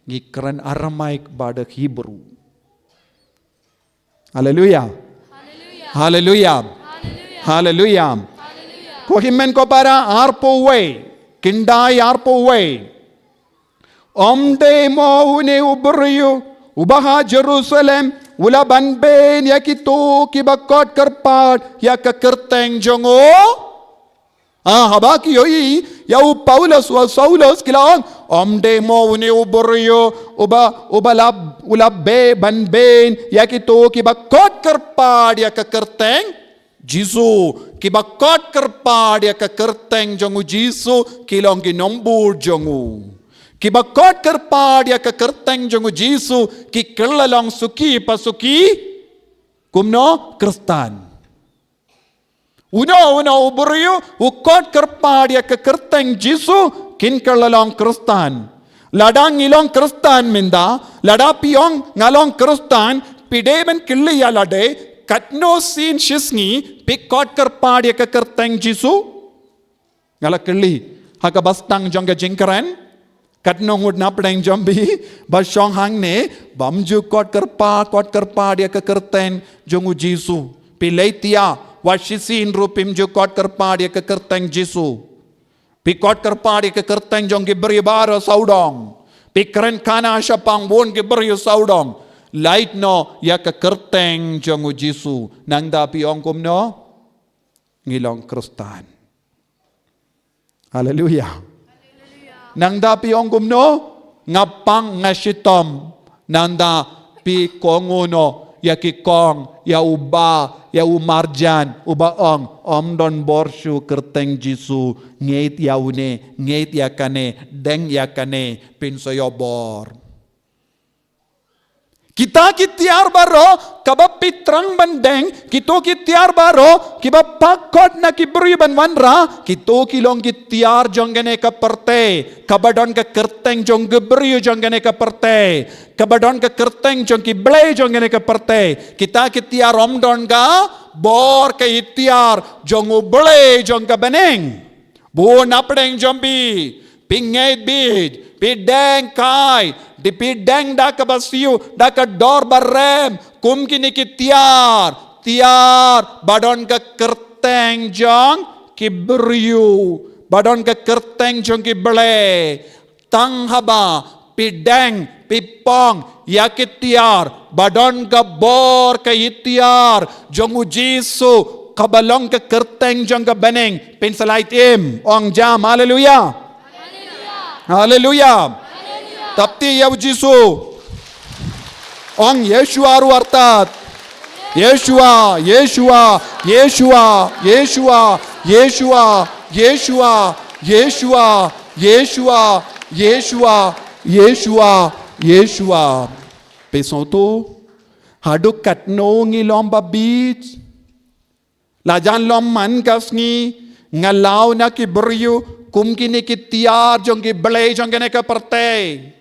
ngi kren Aramaic bad Hebrew. Haleluya. Haleluya. Haleluya. Ko hynmen ko para, arphew wei. Khyndai arphew wei. Ym dei mo une u briew uba ha Jerusalem u la ban beiñ ïa kito kiba khot kyrpad ïa ka kyrteng jong u? Ah, haba ki ïohi ïa u Paulus, u Saulus, ki la ong, ym dei mo une u briew uba, uba la, u la be, ban beiñ ïa kito kiba khot kyrpad ïa ka kyrteng Jisu, kiba khot kyrpad ïa ka kyrteng jong u Jisu, ki long ki nongbud jong u. Kiba khot kyrpad ïa ka kyrteng jong u Jisu, ki kylla long suki pa suki, kumno? Khristan. Uno uno u briew u khot kyrpad ïa ka kyrteng Jisu, kin kylla long Khristan. Lada ngi long Khristan mynta, lada phi ong nga long Khristan, phi dei ban kylli ïa lade, katno sien shisngi phi khot kyrpad ïa ka kyrteng Jisu? Nga la kylli ha kaba sdang jong ka jingkren, katno ngut na pdeng jong phi ba shong hangne bym ju khot kyrpad, khot kyrpad ïa ka kyrteng jong u Jisu? Phi leit ïa, wat shisien ruh phim ju khot kyrpad ïa ka kyrteng Jisu. Phi khot kyrpad ïa ka kyrteng jong ki briew baroh sawdong. Phi kren khana shaphang bun ki briew sawdong. Lait noh ïa ka kyrteng jong u Jisu. Nangta phi ong kumno? Ngi long Khristan. Haleluya. Nangta phi ong kumno? Nga pang, nga shitom. Nangta phi kohnguh noh ïa ki kong, ïa u bah, ïa u marjan, uba ong, ym don bor shuh kyrteng Jisu, ngeit ïa une, ngeit ïa kane, deng ïa kane, phin sa ïoh bor. Kita ki tiar baroh, kaba phi thrang ban deng, kito ki tiar baroh, kiba pha khot na ki briew ban wanrah, kito ki long ki tiar jong kane ka pyrthei, kaba don ka kyrteng jong ki briew jong kane ka pyrthei, kaba don ka kyrteng jong ki blei jong kane ka pyrthei, kita ki tiar ym don ka bor ka itiar jong u Blei jong ka bneng. Bun na pdeng jong phi, phi ngeit bit, phi deng kai, da phi deng da kaba siew, da ka dor ba rem, kum kine ki tiar, tiar ba don ka kyrteng jong ki briew, ba don ka kyrteng jong ki blei. Tang haba phi deng, phi pang ïa ki tiar ba don ka bor ka itiar jong u Jisu, kaba long ka kyrteng jong ka bneng, phin sa lait im. Ong jam, haleluya. Haleluya. Tap kti ïa u Jisu. Ong Yeshua ruh artat. Yeshua, Yeshua, Yeshua, Yeshua, Yeshua, Yeshua, Yeshua, Yeshua, Yeshua, Yeshua. Phi sngewthuh? Haduh katno ngi long ba bit? La jan long man ka sngi nga law na ki briew kum kine ki tiar jong ki blei jong kane ka pyrthei.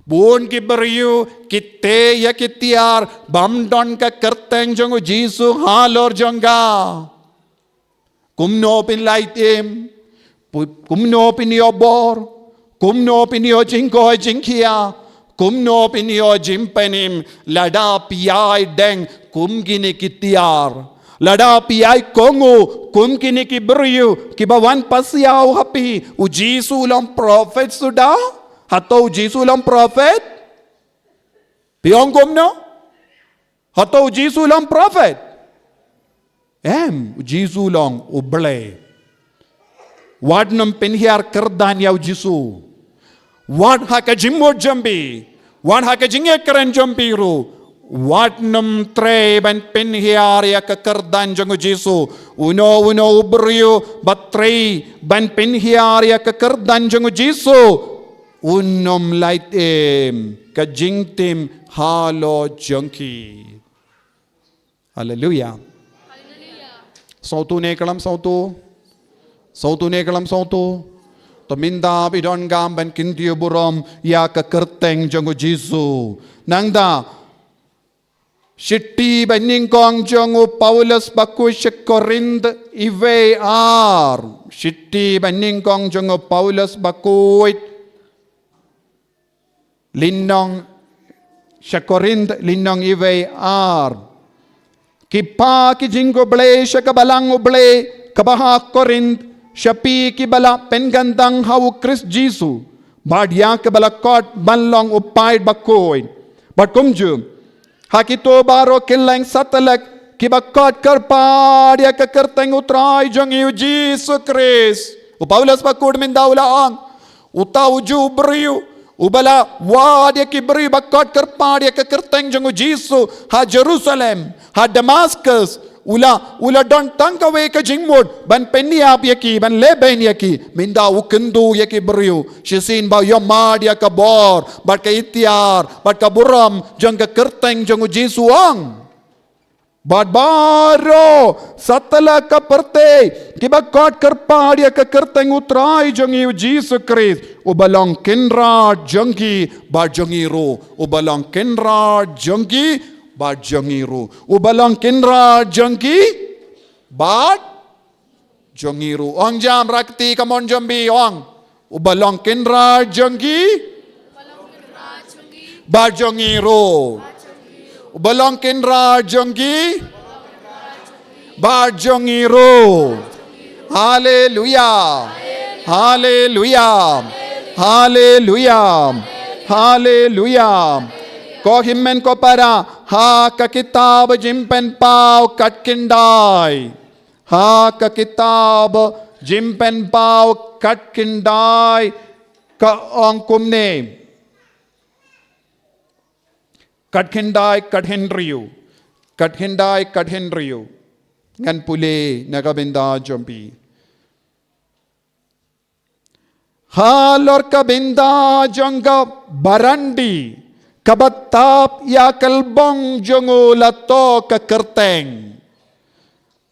Bun ki briew ki tei ïa ki tiar bym don ka kyrteng jong u Jisu halor jong ka. Kumno phin lait im, pu-, kumno phin ïoh bor, kumno phin ïoh jingkoit jingkhiah, kumno phin ïoh jingpynim, lada phi ïai deng kum kine ki tiar. Lada phi ïai kohnguh kum kine ki briew kiba wan pasiaw ha phi. U Jisu u long prophet suda? Hato u Jisu u long prophet? Phi ong kumno? Hato u Jisu u long prophet? Em, u Jisu u long u Blei. Wat nym pynhiar kyrdan ïa u Jisu. Wat ha ka jingmut jong phi, wat ha ka jingïakren jong phi ruh, Wat nym trei ban pynhiar ïa ka kyrdan jong u Jisu. Uno uno u briew ba trei ban pynhiar ïa ka kyrdan jong u Jisu, un ym lait im ka jingtim halor jong ki. Haleluya. Sawtu ne ka lam sawtu. Sawtu ne ka lam sawtu. To mynta phi donkam ban kyntiew burom ïa ka kyrteng jong u Jisu. Nangta shithi ba nyngkong jong u Paulus bakhuid sha Korinth iwei ar. Shithi ba nyngkong jong u Paulus bakhuid lynnong sha Korinth lynnong iwei ar. Ki phah ki jingkhublei sha ka balang U Blei kaba ha Korinth, sha phi kiba la pynkyntang ha u Khrist Jisu, bad ïa kiba la khot ban long u paid bakhuid. Bad kumjuh ha kito baroh kylleng satlak kiba khot kyrpad ïa ka kyrteng u Trai jong ngi u Jisu Khrist. U Paulus bakhuid mynta u la ong, uta ujuh u briew uba la wad ïa ki briew ba khot kyrpad ïa ka kyrteng jong u Jisu ha Jerusalem, ha Damascus, u la, u la don tang kawei ka jingmut ban pynïap ïa ki, ban lehbeiñ ïa ki. Mynta u kyntu ïa ki briew shisien ba ïohmad ïa ka bor bad ka iktiar bad ka burom jong ka kyrteng jong u Jisu, ong. Bad baroh satlak ka pyrthei kiba khot kyrpad ïa ka kyrteng u Trai jong ngi u Jisu Khrist, uba long Kynrad jong ki bad jong ngi ruh. Uba long Kynrad jong ki bad jong ngi ruh. Uba long Kynrad jong ki bad jong ngi ruh. Ong jam, rakti, come on, jong phi, ong. Uba long Kynrad jong ki bad jong ngi ruh. Uba long Kynrad jong ki bad jong ngi ruh. Haleluya. Haleluya. Haleluya. Haleluya. Ko hynmen ko para, ha ka kitab Jingpynpaw khatkhyndai. Ha ka kitab Jingpynpaw khatkhyndai ka ong kumne. Khatkhyndai khathynriew. Khatkhyndai khathynriew. Ngan pule na ka bynta jong phi. Halor ka bynta jong ka barandi, kaba tap ïa ka lbong jong u la thoh ka kyrteng.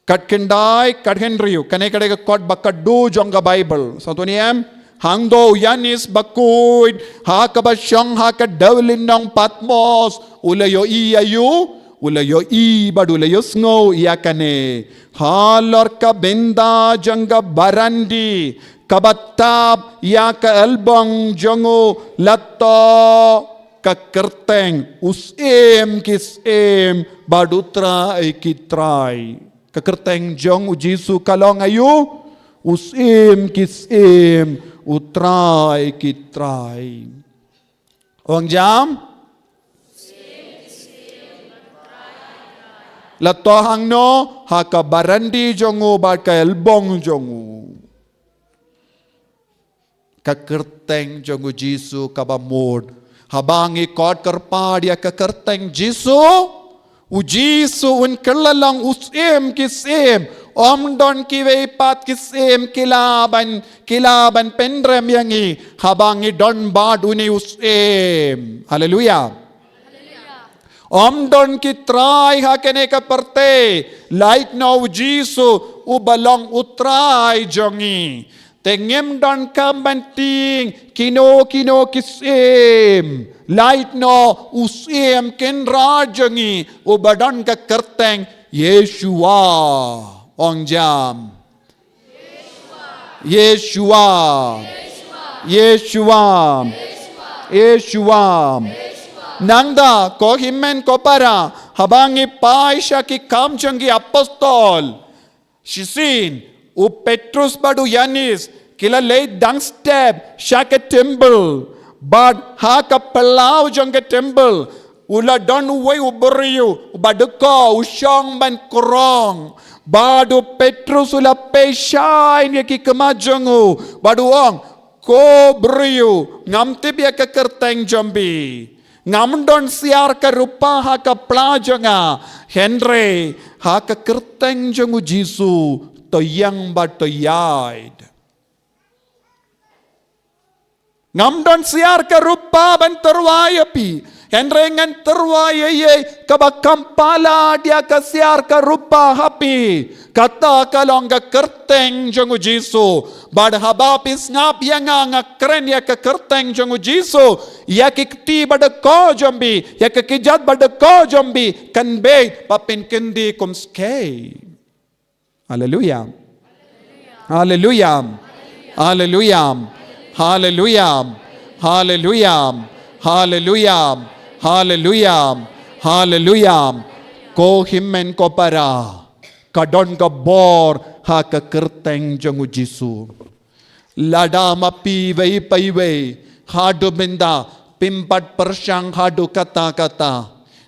Khatkhyndai khathynriew, kane ka dei ka kot ba khatduh jong ka Baibl. Sngewthuh ne em? Hangto u Yanis bakhuid, ha kaba shong ha ka dewlynnong Patmos, u la ïohi ïa u, u la ïohi bad u la ïohsngew ïa kane. Halor ka bynta jong ka barandi, kaba tap ïa ka lbong jong u la thoh ka kyrteng, u Syiem ki syiem bad u Trai ki trai. Ka kyrteng jong u Jisu ka long aïu? U Syiem ki syiem, u Trai ki trai. Ong jam? La thoh hangno? Ha ka barandi jong u bad ka lbong jong u. Ka kyrteng jong u Jisu kaba mut. Haba ngi khot kyrpad ïa ka kyrteng Jisu, u Jisu un kylla long u Syiem ki syiem. Ym don kiwei pat ki syiem ki lah ban, ki lah ban pynrem ïa ngi haba ngi don bad une u Syiem. Haleluya. Ym don ki trai ha kane ka pyrthei, lait noh u Jisu uba long u Trai jong ngi. Te ngim donkam ban tieng kino kino ki syiem, lait noh u Syiem Kynrad jong ngi uba don ka kyrteng Yeshua. Ong jam. Yeshua. Yeshua. Yeshua. Nangta ko hynmen ko para, haba ngi phai sha ki Kam jong ki Apostol, shisien u Petrus bad u Yanis ki la leit dang step sha ka temple, bad ha ka phyllaw jong ka temple u la don uwei u briew uba dkoh, u shong ban krong. Bad u Petrus u la pyrshah ïa ki khmat jong u bad u ong, ko briew, ngam tip ïa ka kyrteng jong phi. Ngam don siar ka rupa ha ka pla jong nga, hynrei ha ka kyrteng jong u Jisu, to ïeng bad to ïaid. Ngam don siar ka rupa ban tyrwa ïa phi, hynrei ngan tyrwa ïa ei ei kaba kham palat ïa ka siar ka rupa ha phi. Kata ka long ka kyrteng jong u Jisu. Bad haba phi sngap ïa nga, nga kren ïa ka kyrteng jong u Jisu, ïa ki kti ba da ko jong phi, ïa ka kjat ba da ko jong phi, kan beit ba phin kyndit kumskei. Haleluya. Haleluya. Haleluya. Haleluya. Haleluya. Haleluya. Haleluya. Ko hynmen ko para, ka don ka bor ha ka kyrteng jong u Jisu. Lada ma phi iwei pa iwei haduh mynta phim pat pyrshang haduh katta katta,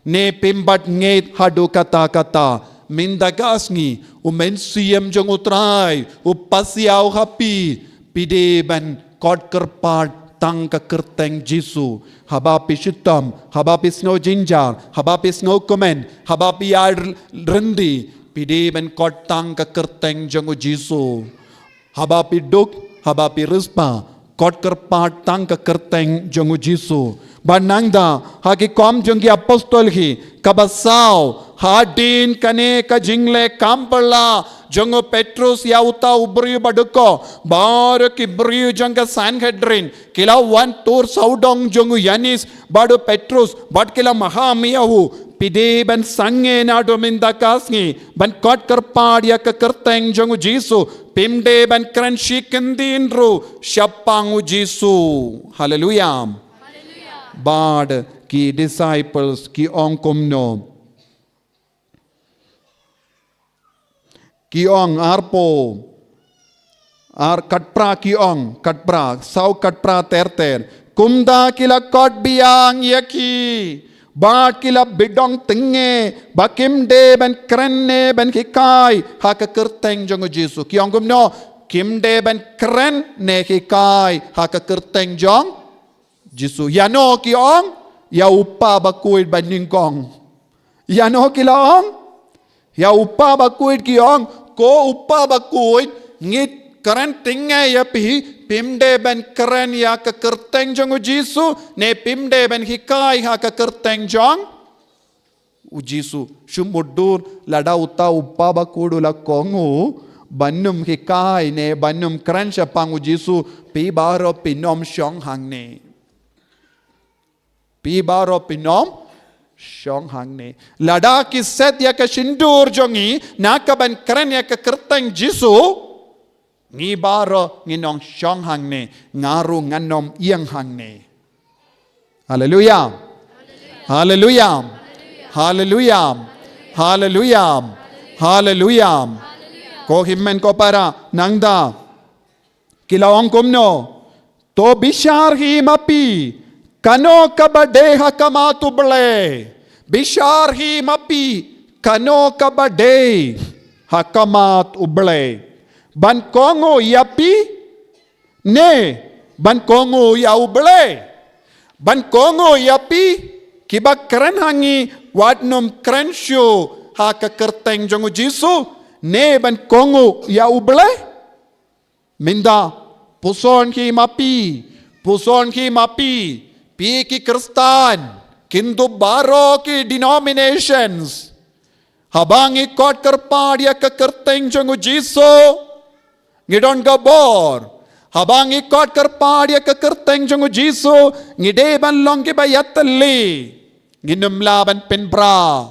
ne phim pat ngeit haduh katta katta, mynta ka sngi u Mynsiem jong u Trai u pasiaw ha phi, phi dei ban kot kyrpad tang ka kyrteng Jisu. Haba phi shitom, haba phi sngew jynjar, haba phi sngew kmen, haba phi ïa ryndi, phi dei ban kot tang ka kyrteng jong u Jisu. Haba phi duk, haba phi riewspah, kot kyrpad tang ka kyrteng jong u Jisu. Bad nangta ha Ki Kam jong ki Apostol hi, kaba saw, hadien kane ka jingleh kam pyrshah jong u Petrus ïa uta u briew ba duk, baroh ki briew jong ka Sanhedrin ki la wan tur sawdong jong u Ïanis bad u Petrus, bad ki la maham ïa u. Phi dei ban sangeh naduh mynta ka sngi ban kot kyrpad ïa ka kyrteng jong u Jisu. Phim dei ban kren shi kyntien ruh shaphang u Jisu. Haleluya. Bad ki disciples ki ong kumno? Ki ong arphew, ar khatphra ki ong, khatphra, saw khatphra ter ter. Kumta ki la kot biang ïa ki, bad ki la bidong tyngnge ba kim dei ban kren ne ban hikai ha ka kyrteng jong u Jisu. Ki ong kumno? Kim dei ban kren ne hikai ha ka kyrteng jong Jisu. Ïano ki ong? Ïa u kpa bakhuid banyngkong. Ïano ki la ong? Ïa u kpa bakhuid ki ong, ko u kpa bakhuid, ngi kren tyngnge ïa phi, phim dei ban kren ïa ka kyrteng jong u Jisu, ne phim dei ban hikai ha ka kyrteng jong u Jisu. Shu mutdur lada uta u kpa bakhuid u la kohnguh ban ym hikai ne ban ym kren shaphang u Jisu, phi baroh phin ym shong hangne. Phi baroh phin ym shong hangne. Lada ki set ïa ka shyntur jong ngi na ka ban kren ïa ka kyrteng Jisu, ngi baroh ngin ym shong hangne, nga ruh ngan ym ïeng hangne. Haleluya. Haleluya. Haleluya. Haleluya. Haleluya. Ko hynmen ko para, nangta ki la ong kumno? To bishar hi ma phi kano kaba dei ha khmat U Blei. Bishar hi ma phi kano kaba dei ha khmat U Blei. Ban kohnguh ïa phi ne ban kohnguh ïa U Blei? Ban kohnguh ïa phi kiba kren ha ngi, wat nym kren shuh ha ka kyrteng jong u Jisu, ne ban kohnguh ïa U Blei? Mynta, puson hi ma phi, puson hi ma phi, phi ki Khristan, kin dup baroh ki denominations. Haba ngi kot kyrpad ïa ka kyrteng jong u Jisu, ngi don ka bor. Haba ngi kot kyrpad ïa ka kyrteng jong u Jisu, ngi dei ban long kiba ïatylli. Ngin ym lah ban pynbra.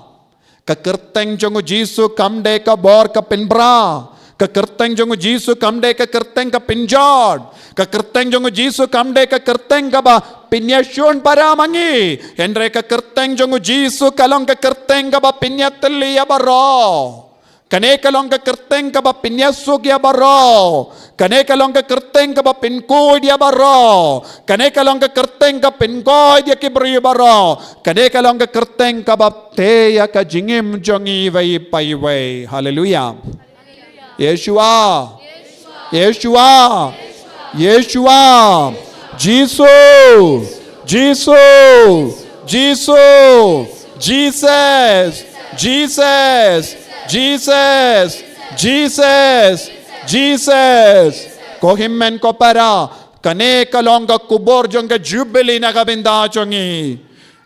Ka kyrteng jong u Jisu kam dei ka bor ka pynbra. Ka kyrteng jong u Jisu kam dei ka kyrteng ka pynjot. Ka kyrteng jong u Jisu kam dei ka kyrteng kaba pynïashun para ma ngi. Hynrei ka kyrteng jong u Jisu ka long ka kyrteng kaba pynïatylli ïa baroh. Kane ka long ka kyrteng kaba pynïasuk ïa baroh. Kane ka long ka kyrteng kaba pynkhuid ïa baroh. Kane ka long ka kyrteng ka pynkhuid ïa ki briew baroh. Kane ka long ka kyrteng kaba tei ïa ka jingim jong ngi iwei pa iwei. Haleluya. Yeshua. Yeshua. Yeshua. Jisu. Jisu. Jisu. Jesus. Jesus. Jesus. Jesus. Jesus. Ko hynmen ko para, kane ka long ka khubor jong ka Jubilee na ka bynta jong ngi.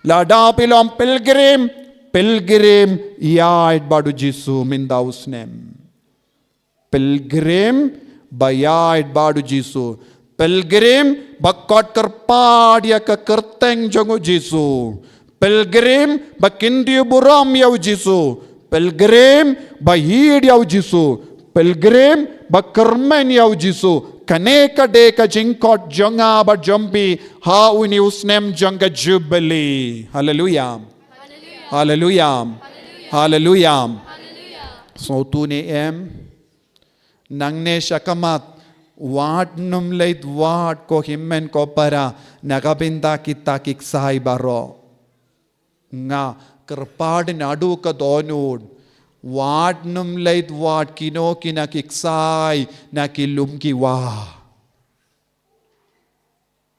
Lada phi long pilgrim, pilgrim ïaid bad u Jisu mynta u snem. Pilgrim ba ïaid bad u Jisu. Pilgrim ba kot kyrpad ïa ka kyrteng jong u Jisu. Pilgrim ba kyntiew burom ïa u Jisu. Pilgrim ba ïeid ïa u Jisu. Pilgrim ba kyrmen ïa u Jisu. Kane ka dei ka jingkhot jong nga bad jong phi ha une u snem jong ka Jubilee. Haleluya. Haleluya. Haleluya. Sngewthuh ne em? Nangne shakhmat, wat nym leit wad ko hynmen ko para, na ka bynta kita ki ksai baroh. Nga kyrpad naduh ka dohnud, wat nym leit wad kino kino ki ksai na ki lum ki wah.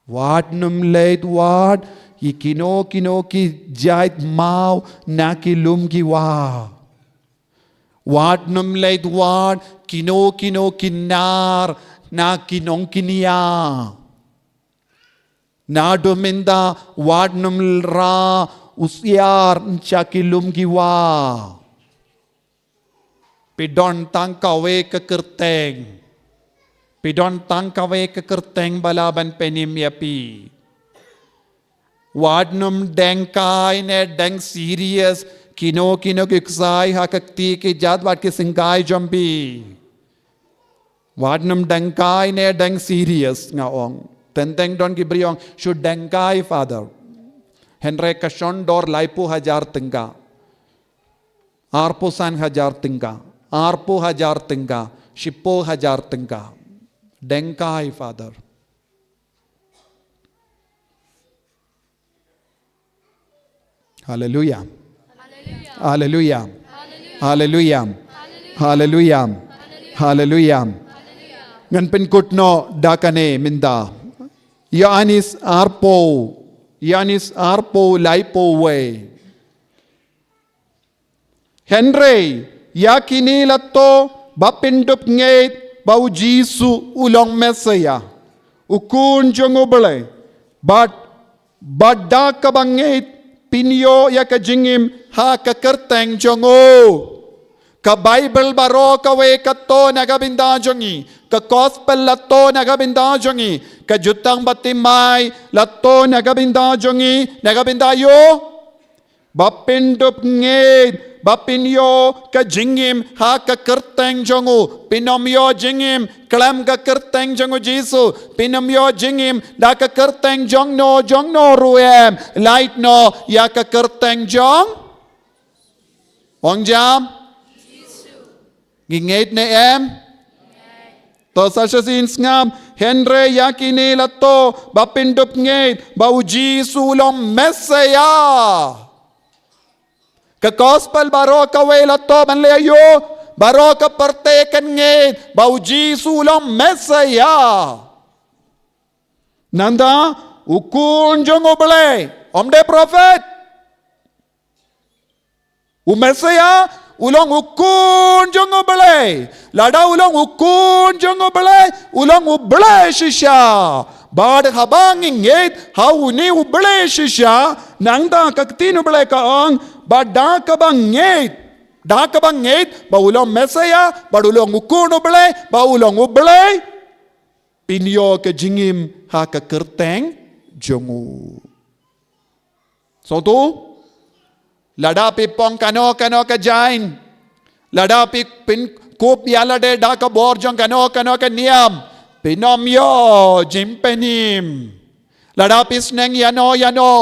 Wat nym leit wad ïa kino kino ki jait maw na ki lum ki wah. Wat nym leit wad kino kino ki nar na ki nongkynia. Naduh mynta wat nym rah husiar sha ki lum ki wah. Phi don tang kawei ka kyrteng. Phi don tang kawei ka kyrteng ba lah ban pynim ïa phi. Wat nym deng kai ne deng serious kino kino ki ksai ha ka kti ki jait bad ki syngkai jong phi. Wat nym deng kai ne deng serious, nga ong. Teng teng don ki briew ong, shu deng kai, Father. Hynrei ka shon dor laiphew hajar tyngka. Arphew san hajar tyngka, arphew hajar tyngka, shiphew hajar tyngka. Deng kai, Father. Haleluya. Haleluya. Haleluya. Haleluya. Haleluya. Ngan pynkut noh da kane mynta. Ïoannis arphew, Ïoannis arphew, laiphew wei. Hynrei ïa kine la to ba pyndup ngeit ba u Jisu u long Messaïah, u Khun jong U Blei, bad ba da kaba ngeit phin ïoh ïa ka jingim ha ka kyrteng jong u. Ka Baibl baroh kawei ka to na ka bynta jong ngi, ka Gospel la to na ka bynta jong ngi, ka Jutang Baptismai la to na ka bynta jong ngi, na ka bynta ïa u. Ba pyndup ngeit ba phin ïoh ka jingim ha ka kyrteng jong u. Phin ym ïoh jingim khlem ka kyrteng jong u Jisu. Phin ym ïoh jingim da ka kyrteng jong no jong no ruh em. Lait noh ïa ka kyrteng jong, ong jam. Ngi ngeit ne em? To sa shisien sngap, hynrei ïa kine la to ba pyndup ngeit ba u Jisu u long Messaïah. Ka Gospel baroh kawei la to ban leh ïa u, baroh ka pyrthei kan ngeit ba u Jisu u long Messaïah. Nangta u Khun jong U Blei, ym dei prophet. U Messaïah u long u Khun jong U Blei. Lada u long u Khun jong U Blei, u long U Blei shisha. Bad haba ngi ngeit ha une U Blei shisha, nangta ka ktien U Blei ka ong ba da kaba ngeit, da kaba ngeit ba u long Messaïah, bad u long u Khun U Blei, ba u long U Blei, phin ïoh ka jingim ha ka kyrteng jong u. Sngewthuh? Lada phi phong kano kano ka jaiñ, lada phi pynkup ïa lade da ka bor jong kano kano ka niam, phin ym ïoh jingpynim. Lada phi sneng ïano ïano,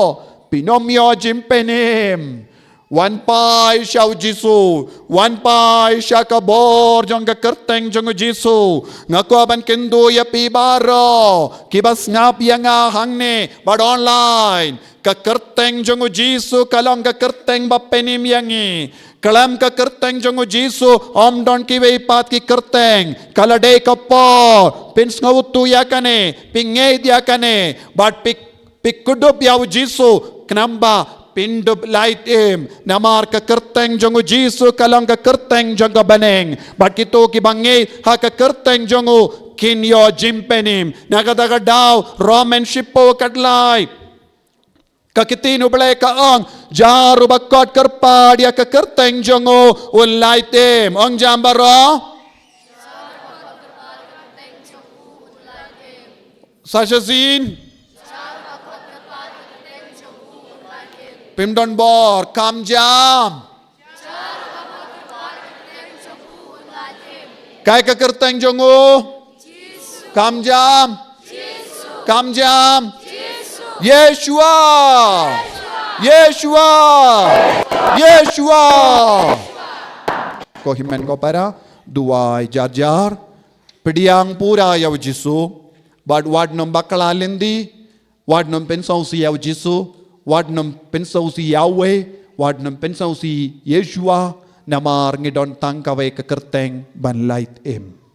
phin ym ïoh jingpynim. Wan phai sha u Jisu, wan phai sha ka bor jong ka kyrteng jong u Jisu. Nga kwah ban kyntu ïa phi baroh kiba sngap ïa nga hangne bad online. Ka kyrteng jong u Jisu ka long ka kyrteng ba pynim ïa ngi. Khlem ka kyrteng jong u Jisu ym don kiwei pat ki kyrteng. Ka la dei ka por phin sngewthuh ïa kane, phin ngeit ïa kane, bad phin, phin kdup ïa u Jisu, Khnang ba phin dup lait im, namar ka kyrteng jong u Jisu ka long ka kyrteng jong ka bneng. Bad kito kiba ngeit ha ka kyrteng jong u kin ïoh jingpynim. Na kata ka daw, Roman shiphew khatlai, ka ktien U Blei ka ong, jar uba khot kyrpad ïa ka kyrteng jong u, un lait im. Ong jam baroh. Sa shisien. Phim don bor, kam jam. Kaei ka kyrteng jong u? Kam jam. Kam jam. Yeshua. Yeshua. Yeshua. Ko hynmen ko para, duwai jar jar. Pdiang pura ïa u Jisu. Bad wat nym bakla lynti. Wat nym pynsngewsih ïa u Jisu. Wat nym pynsngewsih ïa uwei. Wat nym pynsngewsih Yeshua. Namar ngi don tang kawei ka kyrteng ban lait im.